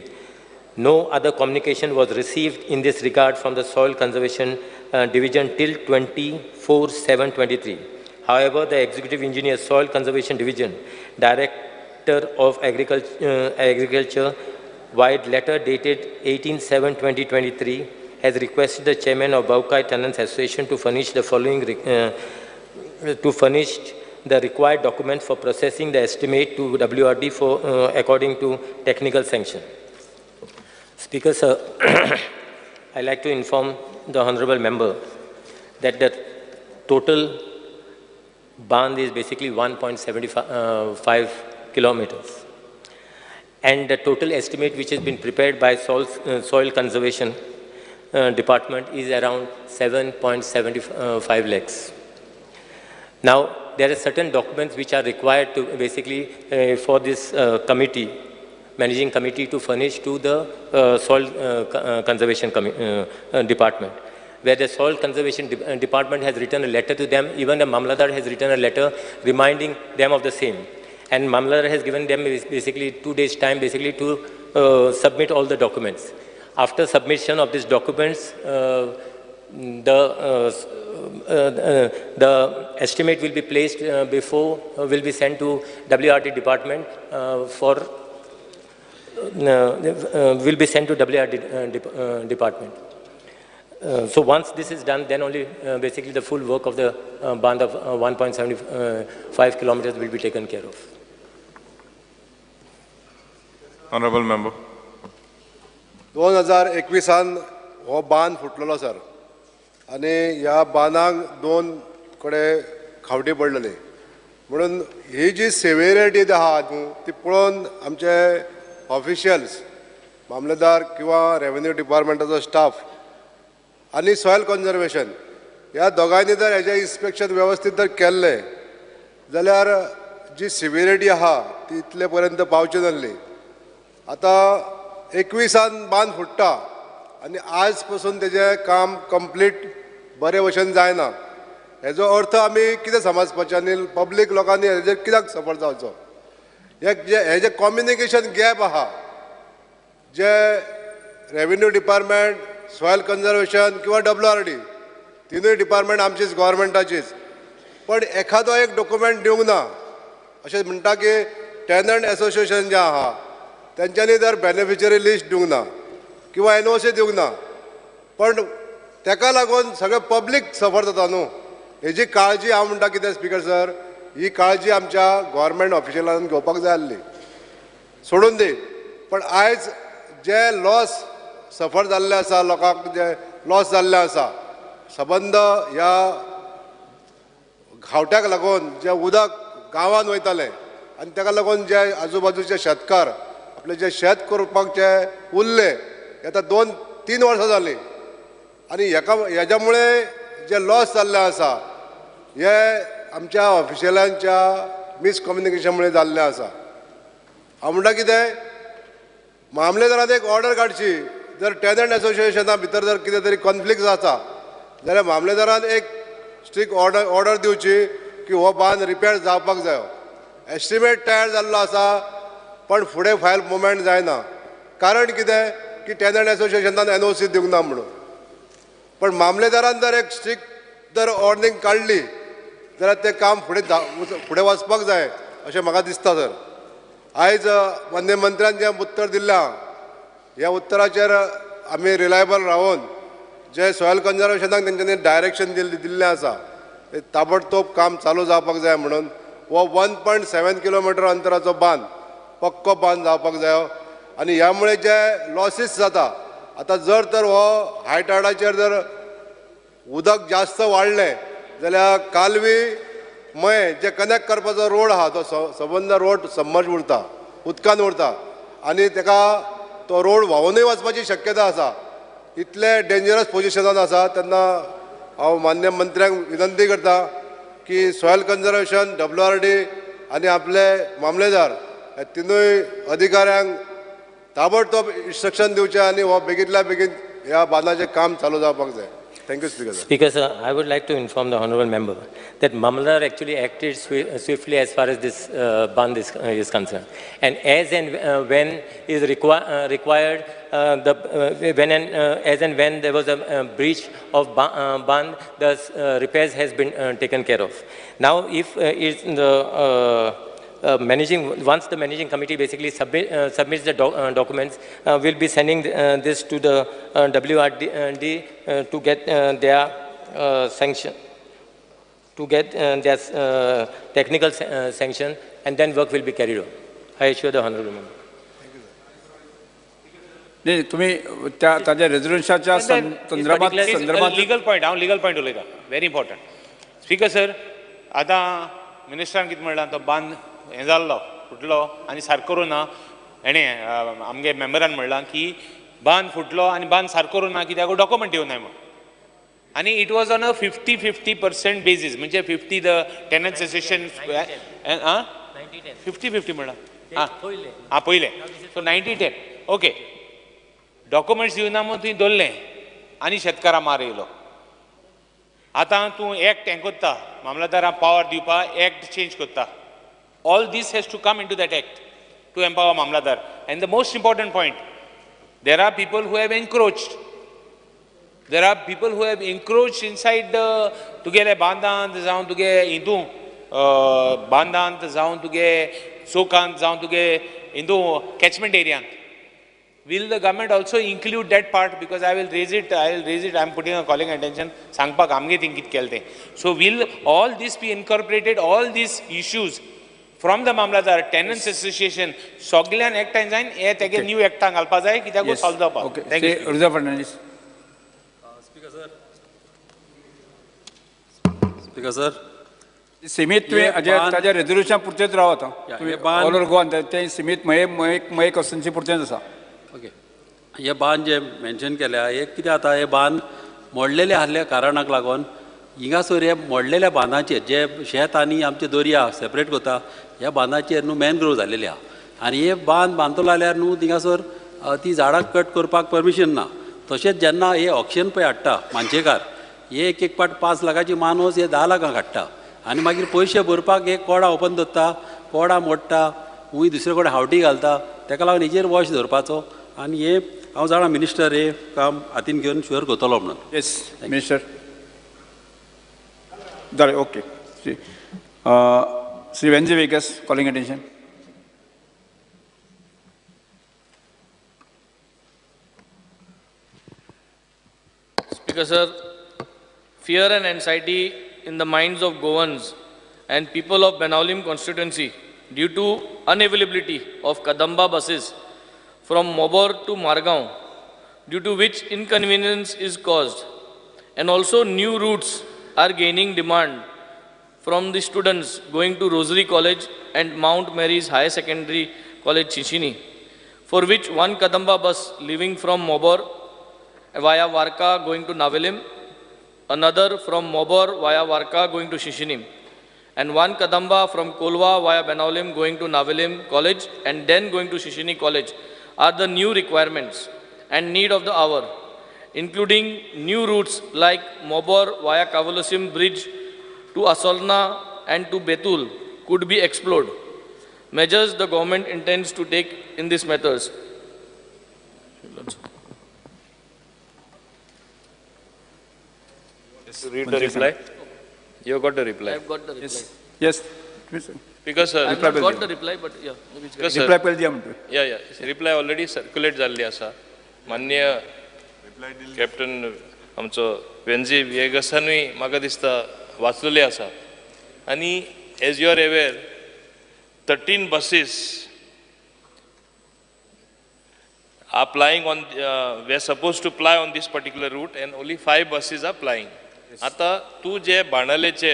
No other communication was received in this regard from the Soil Conservation Division till 24/7/23. However, the Executive Engineer, Soil Conservation Division, Director of Agriculture, vide letter dated 18/7/2023, has requested the chairman of Bavkai Tenants Association to furnish the following to furnish the required document for processing the estimate to WRD for according to technical sanction. Speaker, sir, I like to inform the honorable member that the total band is basically 1.75 kilometers. And the total estimate which has been prepared by Soil Conservation Department is around 7.75 lakhs. Now, there are certain documents which are required to basically for this committee, managing committee, to furnish to the Soil Conservation Department, where the Soil Conservation Department has written a letter to them. Even the Mamlatdar has written a letter reminding them of the same. And Mamlatdar has given them basically 2 days time basically to submit all the documents. After submission of these documents, the estimate will be placed before, will be sent to WRD department will be sent to WRD department. So once this is done, then only basically the full work of the band of 1.75 kilometers will be taken care of. Honorable Member. 2021 हो बांद फुटलेलो sir आनी ह्या बांदाक दोन कडे खावटी पडलेली म्हणून ही जी सिवियरिटी आहा न्हू ती पळोवन आमचे ऑफिशियल्स मामलेदार किंवा रेवेन्यू डिपार्टमेंटाचो स्टाफ आनी सॉयल कन्जर्वेशन ह्या दोगांयनी जर हेजें इन्स्पेक्शन वेवस्थीत जर केल्लें जाल्यार जी सिवियरिटी आहा ती इतले पर्यंत पावची नासली. आतां 21 बांद फुट्टा आनी आज पसून तेजें काम कंप्लीट बरे भशेन जायना. हेजो अर्थ आमी कितें समजपाचें आनी पब्लीक लोकांनी हेजेर कित्याक सफर जावचो? हे जे कम्युनिकेशन गॅप आहा जे रेवेन्यू डिपार्टमेंट, सॉयल कन्जर्वेशन किंवा WRD तिनूय डिपार्टमेंट आमचीच गव्हर्मेंटाचीच, पण एखादो एक डॉक्युमेंट दिवंक ना. अशें म्हणटा की टेनंट एसोसिएशन जें आहा तेंच्यांनी जर बेनिफिशरी लिस्ट दिवंक ना किंवा NOC दिवंक ना, पण तेका लागून सगळें पब्लीक सफर जाता न्हू. हेजी काळजी हांव म्हणटा कितें स्पीकर सर, ही काळजी आमच्या गव्हर्मेंट ऑफिशियलान घेवपाक जाय आसली. सोडून दी, पण आयज जे लॉस सफर जाल्ले आसा, लोकांक जे लॉस जाल्ले आसा सबंद ह्या घावट्याक लागून जें उदक गांवांत वयतालें आनी तेका लागून जे आजूबाजूचे शेतकार आपले जे शेत करपाक जे उरले आतां 2-3 वर्सां जालीं आनी हेका हेज्या मुळे जे लॉस जाल्ले आसा हे आमच्या ऑफिशियलांच्या मिसकम्युनिकेशन मुळे जाल्लें आसा. हांव म्हणटा कितें, मामलेदारान एक ऑर्डर काडची, जर टेनंट एसोसिएशना भितर जर कितें तरी कॉन्फ्लिक्ट आसा जाल्यार मामलेदारान एक स्ट्रिक्ट ऑर्डर दिवची की हो बांद रिपेर जावपाक जायो. एस्टिमेट तयार जाल्लो आसा पण फुडें फायल मुवमेंट जायना, कारण कितें की टेनंट एसोसिएशनान NOC दिवंक ना म्हणून. पण मामलेदारान जर एक स्ट्रिक्ट जर ऑर्डिंग काडली जाल्यार तें काम फुडें वचपाक जाय अशें म्हाका दिसता सर. आयज माननीय मंत्र्यान जें उत्तर दिल्लें आहा ह्या उत्तराचेर आमी रिलायबल रावन जे सॉयल कन्जर्वेशनाक तेंच्यांनी डायरेक्शन दिल्लें आसा तें ताबडतोब काम चालू जावपाक जाय म्हणून हो 1.7 किलोमिटर अंतराचो बांद पक्को बांद जावपाक जायो. आनी ह्या मुळे जे लॉसीस जाता आतां जर तर हो हाय टायडाचेर जर उदक जास्त वाडलें जाल्यार कालवी मये जे कनेक्ट करपाचो रोड आहा तो सबंद रोड सबमर्ज उरता, उदकान उरता आनी तेका तो रोड व्हांवूनय वचपाची शक्यता आसा. इतले डेंजरस पोजिशनान आसा तेन्ना हांव मान्य मंत्र्यांक विनंती करता की सॉयल कन्जर्वेशन, WRD आनी आपले मामलेदार ह्या तिनूय अधिकाऱ्यांक ताबडतोब इन्स्ट्रक्शन दिवचें आनी हो बेगींतल्या बेगीन ह्या बांदाचें काम चालू जावपाक जाय. Thank you, Speaker. Speaker, sir, I would like to inform the Honorable Member that Mamlatdar actually acted swiftly as far as this band is concerned. And as and when is required, as and when there was a breach of band, the repairs has been taken care of. Now, if it's the once the managing committee basically submits the documents, we'll be sending this to the WRD to get their sanction, to get their technical sanction, and then work will be carried on. I assure the Honorable Member. नाही, तुम्ही त्या ताज्या रेझोल्युशनाच्या संदर्भात legal point, हांव legal point उलयता, very important. Speaker sir, आतां मिनिस्टरान कितें म्हणलां, तो बांद हें जाल्लो फुटलो आनी सारको करूं ना, हेणें आमगे मेंबरान म्हणलां की बांद फुटलो आनी बांद सारको करूं ना कित्याक डॉक्युमेंट येवनाय म्हूण. आनी it was on a 50-50% basis, म्हणजे 50 the tenants association 50-50 म्हणलां आं पयलें, सो 90-10 ओके. डॉक्युमेंट्स दिवना म्हूण तुवें दवरलें आनी शेतकारां मार येयलो. आतां तूं एक्ट हें कोत्ता, मामलादारां पावर दिवपा एक्ट चेंज कोत्ता. All this has to come into that act to empower mamlatdar. And the most important point, there are people who have encroached. There are people who have encroached inside the तुगेले बांदांत जावं तुगे हितू बांदांत जावं तुगे चोकांत जावं तुगे हितू catchment एरियांत. Will the government also include that part? Because I will raise it, I am putting a calling attention, सांगपाक आमगे थिंग कितें केलें तें. So will all this be incorporated, all these issues from the mamlatdar, tenants association, सगल्यान एकठांय जायन हे तेगे न्यू एक्टांक घालपा जाय कित्याक सॉल्व जावपाक. Thank you. Ruza Fernandes. Speaker sir, सीमित तुवें ताज्या रेजोल्युशन पुरतेंच राव आतां. ऑल ओवर गोवान तें सीमित मये कॉन्स्टिट्युएन्सी पुरतेंच आसा. ओके, हे बांद जे मेन्शन केल्या हे कितें आतां हे बांद मोडलेले आहल्या कारणाक लागून हिंगासर हे मोडलेल्या बांदाचेर जे शेत आनी आमचे दर्या सेपरेट करता ह्या बांदाचेर न्हू मॅनग्रोव जाल्लेले आहा आनी हे बांद बांदतलो जाल्यार न्हू थिंगासर ती झाडां कट करपाक परमिशन ना. तशेंच जेन्ना हे ऑक्शन पळय हाडटा मानशेकार हे एक एक पाट 5 लाखाची मानवस हे 10 लाखांक हाडटा आनी मागीर पयशे भरपाक हे कोडा ओपन दवरता, कोडा मोडटा, हुंय दुसरे कडेन हावटी घालता. तेका लागून हेजेर वॉश दवरपाचो आनी हे हांव जाणा मिनिस्टर हे काम हातीन घेवन शुअर करतलो म्हणून. येस मिनिस्टर जालें. Okay. Shri Venzy Viegas calling attention. Speaker sir, fear and anxiety in the minds of Goans and people of Benaulim constituency due to unavailability of Kadamba buses from Mobor to Margaon, due to which inconvenience is caused, and also new routes are gaining demand from the students going to Rosary College and Mount Mary's Higher Secondary College Chinchini, for which one Kadamba bus leaving from Mobor via Varka going to Navelim, another from Mobor via Varka going to Shishinim, and one Kadamba from Kolwa via Benaulim going to Navelim College and then going to Shishini College are the new requirements and need of the hour, including new routes like Mobor via Kavalosim Bridge to Asolna and to Betul could be explored. Measures the government intends to take in these matters. Read the reply. You have got the reply. I have got the reply. Yes. Yes. Because sir, I have not got the reply, but yeah. Because, sir, reply. Yeah, yeah. Reply already circulate जाल्ली आसा. माननीय captain आमचो वेन्झी विएगसानूय म्हाका दिसता वाचलेली आसा. आनी as you are aware, 13 buses are plying on, we are supposed to ply on this particular route and only 5 buses are plying. आता तू जे बाणालेचे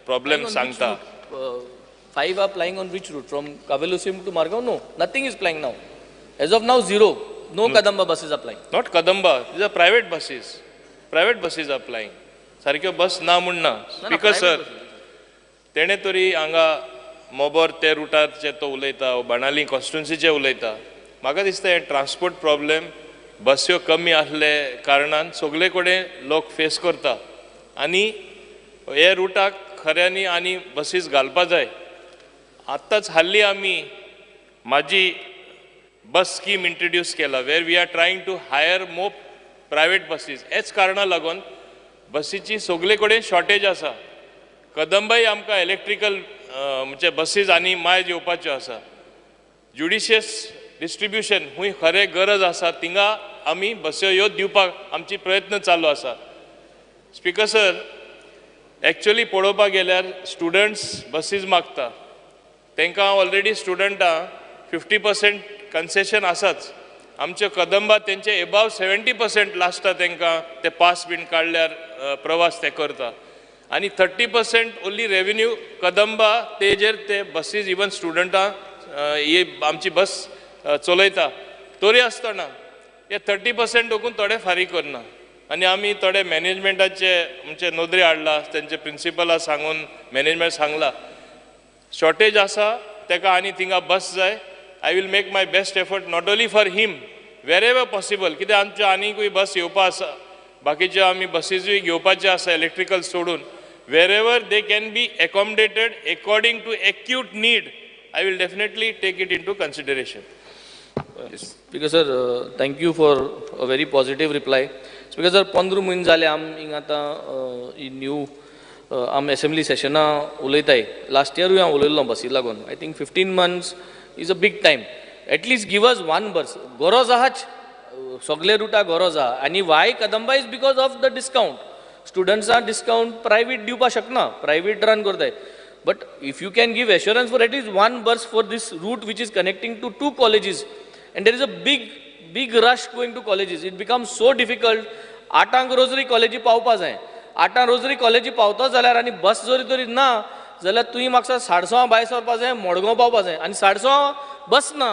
प्रॉब्लेम सांगता, 5 are plying on which route? From Kavelusim to Margao? No, nothing is plying now. As of now, zero. No Kadamba buses are plying. Not Kadamba, these are private buses. Private buses are plying. सारक्यो बस ना म्हूण ना. Speaker sir, तेणे तरी हांगा मोबोर ते रुटाचे तो उलयता, बाणाली कॉन्स्टिट्युन्सीचे उलयता. म्हाका दिसता हे ट्रान्सपोर्ट प्रॉब्लेम बस्यो कमी आसले कारणान सगळे कडेन लोक फेस करता आनी हे रुटाक खऱ्यांनी आनी बसीस घालपा जाय. आत्ताच हाल्ली आमी म्हाजी बस स्कीम इंट्रोड्यूस केला where we are trying to hire more private buses. हेच कारणा लागून बसीची सगळे कडेन शॉर्टेज आसा. कदंबाय आमकां इलेक्ट्रिकल म्हणजे बसीस आनी मायज येवपाच्यो आसा. ज्युडिशियस डिस्ट्रिब्युशन हुंय खरें गरज आसा थिंगा आमी बस्यो ह्यो दिवपाक आमची प्रयत्न चालू आसा. स्पीकर सर, एक्चुअली पळोवपाक गेल्यार स्टुडंट्स बसीस मागता, तांकां ऑलरेडी स्टुडंटां 50% कन्सेशन आसाच. आमच्यो कदंबा तेंचे एबाव 70% लास्टा तांकां ते पास बीन काडल्यार प्रवास ते करता आनी 30% ओन्ली रेवेन्यू कदंबा तेजेर ते बसीस इवन स्टुडंटां ही आमची बस चलयता. तरी आसतना हे 30% दोकून थोडे फारीक करना आनी आमी थोडे मॅनेजमेंटाचे आमचे नदरे हाडला, तेंचे प्रिंसिपला सांगून मॅनेजमेंट सांगला शॉर्टेज आसा तेका आनी थिंगा बस जाय. I will make my best effort not only for him, wherever possible, कित्याक आमच्यो आनीकूय बस येवपा आसा, बाकीच्यो आमी बसीसूय घेवपाच्यो आसा इलेक्ट्रिकल सोडून. Wherever they can be accommodated according to acute need, I will definitely take it into consideration. Speaker sir, thank you for a very positive reply. Speaker sir, 15 म्हयने जाले आम हिंगा आतां ही न्यू आम एसेंब्ली सेशनां उलयताय. लास्ट इयरूय हांव उलयल्लो बसी लागून. I think 15 months is a big time. At least give us one bus. गरज आहाच, सगळे रुटा गरज आहा. आनी why Kadamba is because of the discount. स्टुडंट्सांक discount private दिवपाक शकना, प्रायवेट रन करताय. But if you can give assurance for at least one bus for this route which is connecting to two colleges, and there is a big big rush going to colleges, it becomes so difficult. 8 Rosary कॉलेजी पावपा जाय, 8 rosary कॉलेजी पावतो जाल्यार आनी बस जरी तरी ना जाल्यार तुवें म्हाका 6:30 भायर सरपा जाय, मडगांव पावपा जाय, आनी 6:30 बस ना.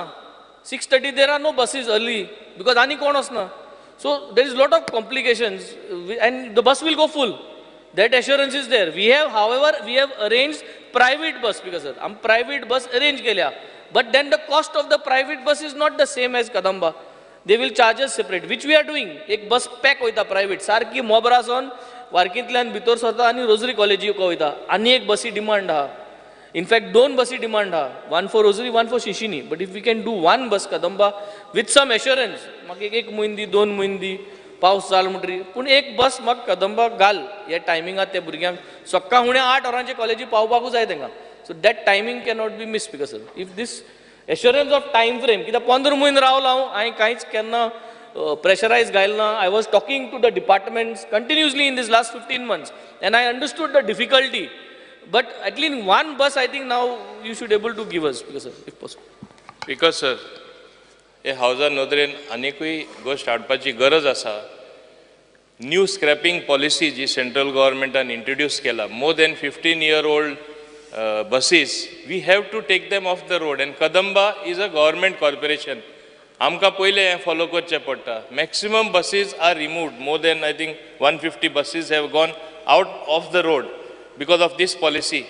6:30 there are no buses early because आनी कोण वचना. So there is lot of complications and the bus will go full. That assurance is there. We have, however, we have arranged private bus, because sir, am private bus arrange केल्या, but then the cost of the private bus is not the same as Kadamba. They will charge us separate, which we are doing. एक बस pack वयता private, सारकी मोबरासून वार्कींतल्यान भितर सरता आनी rosary कॉलेजीक वयता. आनी एक बसी डिमांड आहा. इनफॅक्ट 2 बसी डिमांड आहा, 1 for Rosary, 1 for Sisini. But if we can do 1 bus Kadamba with some assurance, म्हाका एक म्हयनो दी, 2 म्हयने दी, पावस जाल म्हणटरी पूण एक बस म्हाका कदंबा घाल ह्या टायमिंगात त्या भुरग्यांक सक्का हुणे 8 वरांचे कॉलेजी पावपाकूच जाय तांकां. So that timing cannot be miss. Because sir, if this assurance of time frame, कित्याक 15 म्हयने रावला हांव, हांवें कांयच केन्ना प्रेशरायज घायल ना. I was talking to the departments continuously in this last 15 months and I understood the difficulty. But at least 1 bus I think now you should able to give us, because sir, if possible. Because sir, हे हावजा नदरेन आनिकूय गोश्ट हाडपाची गरज आसा. New scrapping policy जी central गव्हर्मेंटान introduce केला, more than 15-year-old buses we have to take them off the road, and Kadamba is a government corporation. आमकां पयलें हें फॉलो करचें पडटा. Maximum buses are removed, more than I think 150 buses have gone out of the road because of this policy.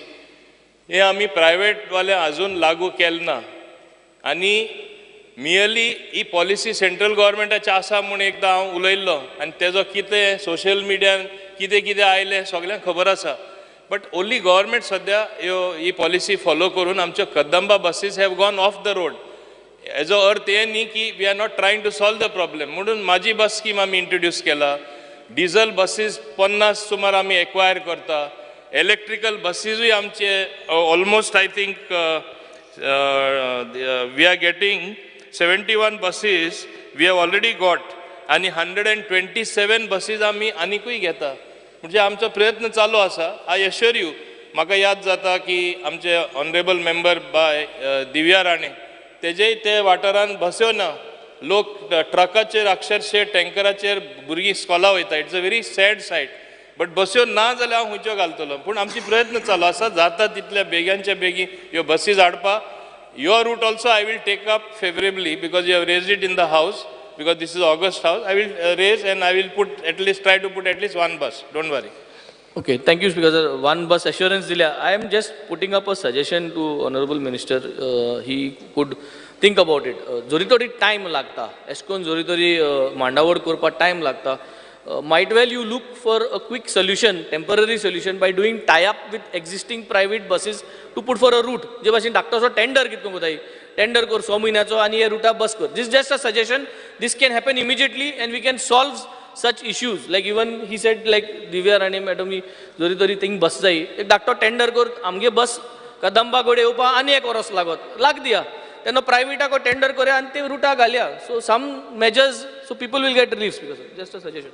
हें आमी प्रायवेटवाले अजून लागू केलें ना, आनी मियरली ही पॉलिसी सेंट्रल गव्हर्मेंटाची आसा म्हूण एकदां हांव उलयल्लो, आनी तेजो कितें सोशल मिडियान कितें कितें आयलें सगल्यांक खबर आसा. बट ओन्ली गव्हर्मेंट सद्या ह्यो ही पॉलिसी फॉलो करून आमच्यो Kadamba buses have gone off the road. हेजो अर्थ हें न्ही की we are not trying to solve the problem. म्हणून म्हाजी बस स्कीम आमी इंट्रोड्यूस केला, डिझल बसीस 50 सुमार आमी एक्वायर करता, इलेक्ट्रिकल बसीसूय आमचे almost I think we are getting 71 buses we have already got, आनी 127 बसीस आमी आनिकूय घेता. म्हणजे आमचो प्रयत्न चालू आसा. I assure you, म्हाका याद जाता की आमचे ऑनरेबल मेंबर बाय दिव्या राणे, तेजेय ते वाठारान बस्यो ना, लोक ट्रकाचेर अक्षरशे टँकराचेर भुरगीं स्कॉला वयता. It's a very sad sight. But बस्यो ना जाल्यार हांव खंयच्यो घालतलो, पूण आमची प्रयत्न चालू आसा, जाता तितल्या बेग्यांच्या बेगीन ह्यो बसीस हाडपा. Your route also I will take up favorably because you have raised it in the house, because this is August house. I will raise and I will put at least, try to put at least 1 bus. Don't worry. Okay, thank you, Speaker sir. 1 bus assurance दिल्या. I am just putting up a suggestion to Honorable Minister. He could think about it. जोरी तरी time लागता, एशकोन जोरी तरी मांडावळ करपाक time लागता. Might well you look for a quick solution, temporary solution by doing tie-up with existing private buses to put for a route. जे भाशेन धाकटोसो tender कितको कोताय, टेंडर कर 6 म्हयन्याचो आनी हे रुटा बस कर. This just a suggestion. This can happen immediately and we can solve such issues. Like even he said, like Divya Rane madam ही जरी तरी थिंग बस जाय, एक धाकटो टेंडर कर, आमगे बस कदंबा गोडे येवपा आनी एक वरस लागत लाग दिया, तेन्ना प्रायवेटाक टेंडर करया आनी ते रुटा घालया. So some measures, so people will get relief. Just a suggestion.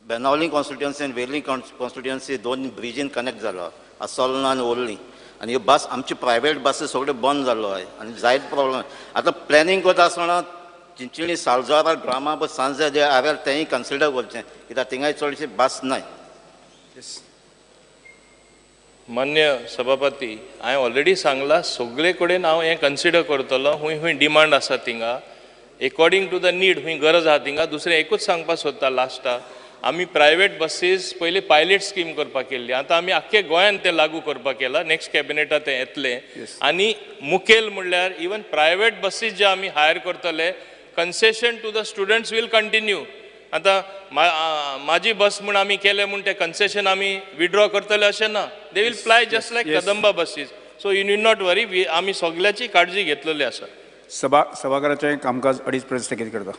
Benaulim constituency आनी वेर्ली कॉन्स्टिट्युएन्सी 2 ब्रिजीन कनेक्ट जालो, असोलना आनी ओर्ली, आनी ह्यो बस आमची प्रायवेट बसीस सगळ्यो बंद जाल्लो आहाय आनी जायत प्रॉब्लम. आतां प्लॅनिंग करता आसतना चिंचणी सालजोरा ग्रामा बस सांजे जे आव्यार तेंय कन्सिडर करचें, कित्याक थिंगाय चडशी बस नाय. मान्य सभापती, हांवें ऑलरेडी सांगलां, सगळे कडेन हांव हें कन्सिडर करतलो, खूंय खूंय डिमांड आसा थिंगा, एकॉर्डिंग टू the need, खूंय गरज आसा थिंगा. दुसरें एकूच सांगपाक सोदता लास्टाक, आमी प्रायवेट बसीस पयलीं पायलट स्कीम करपाक केल्ली, आतां आमी आख्खे गोंयांत तें लागू करपाक केलां. नेक्स्ट कॅबिनेटात तें येतलें. आनी मुखेल म्हणल्यार इवन प्रायवेट बसीस जे आमी हायर करतले, concession to the students will continue. आतां म्हाजी बस म्हूण आमी केलें म्हूण तें कन्सेशन आमी विड्रॉ करतले अशें ना. They will ply just like Kadamba buses. So you need not worry, आमी सगळ्याची काळजी घेतलेली आसा. सभाघराचें कामकाज 2:30 पर्यंत स्थगीत करता.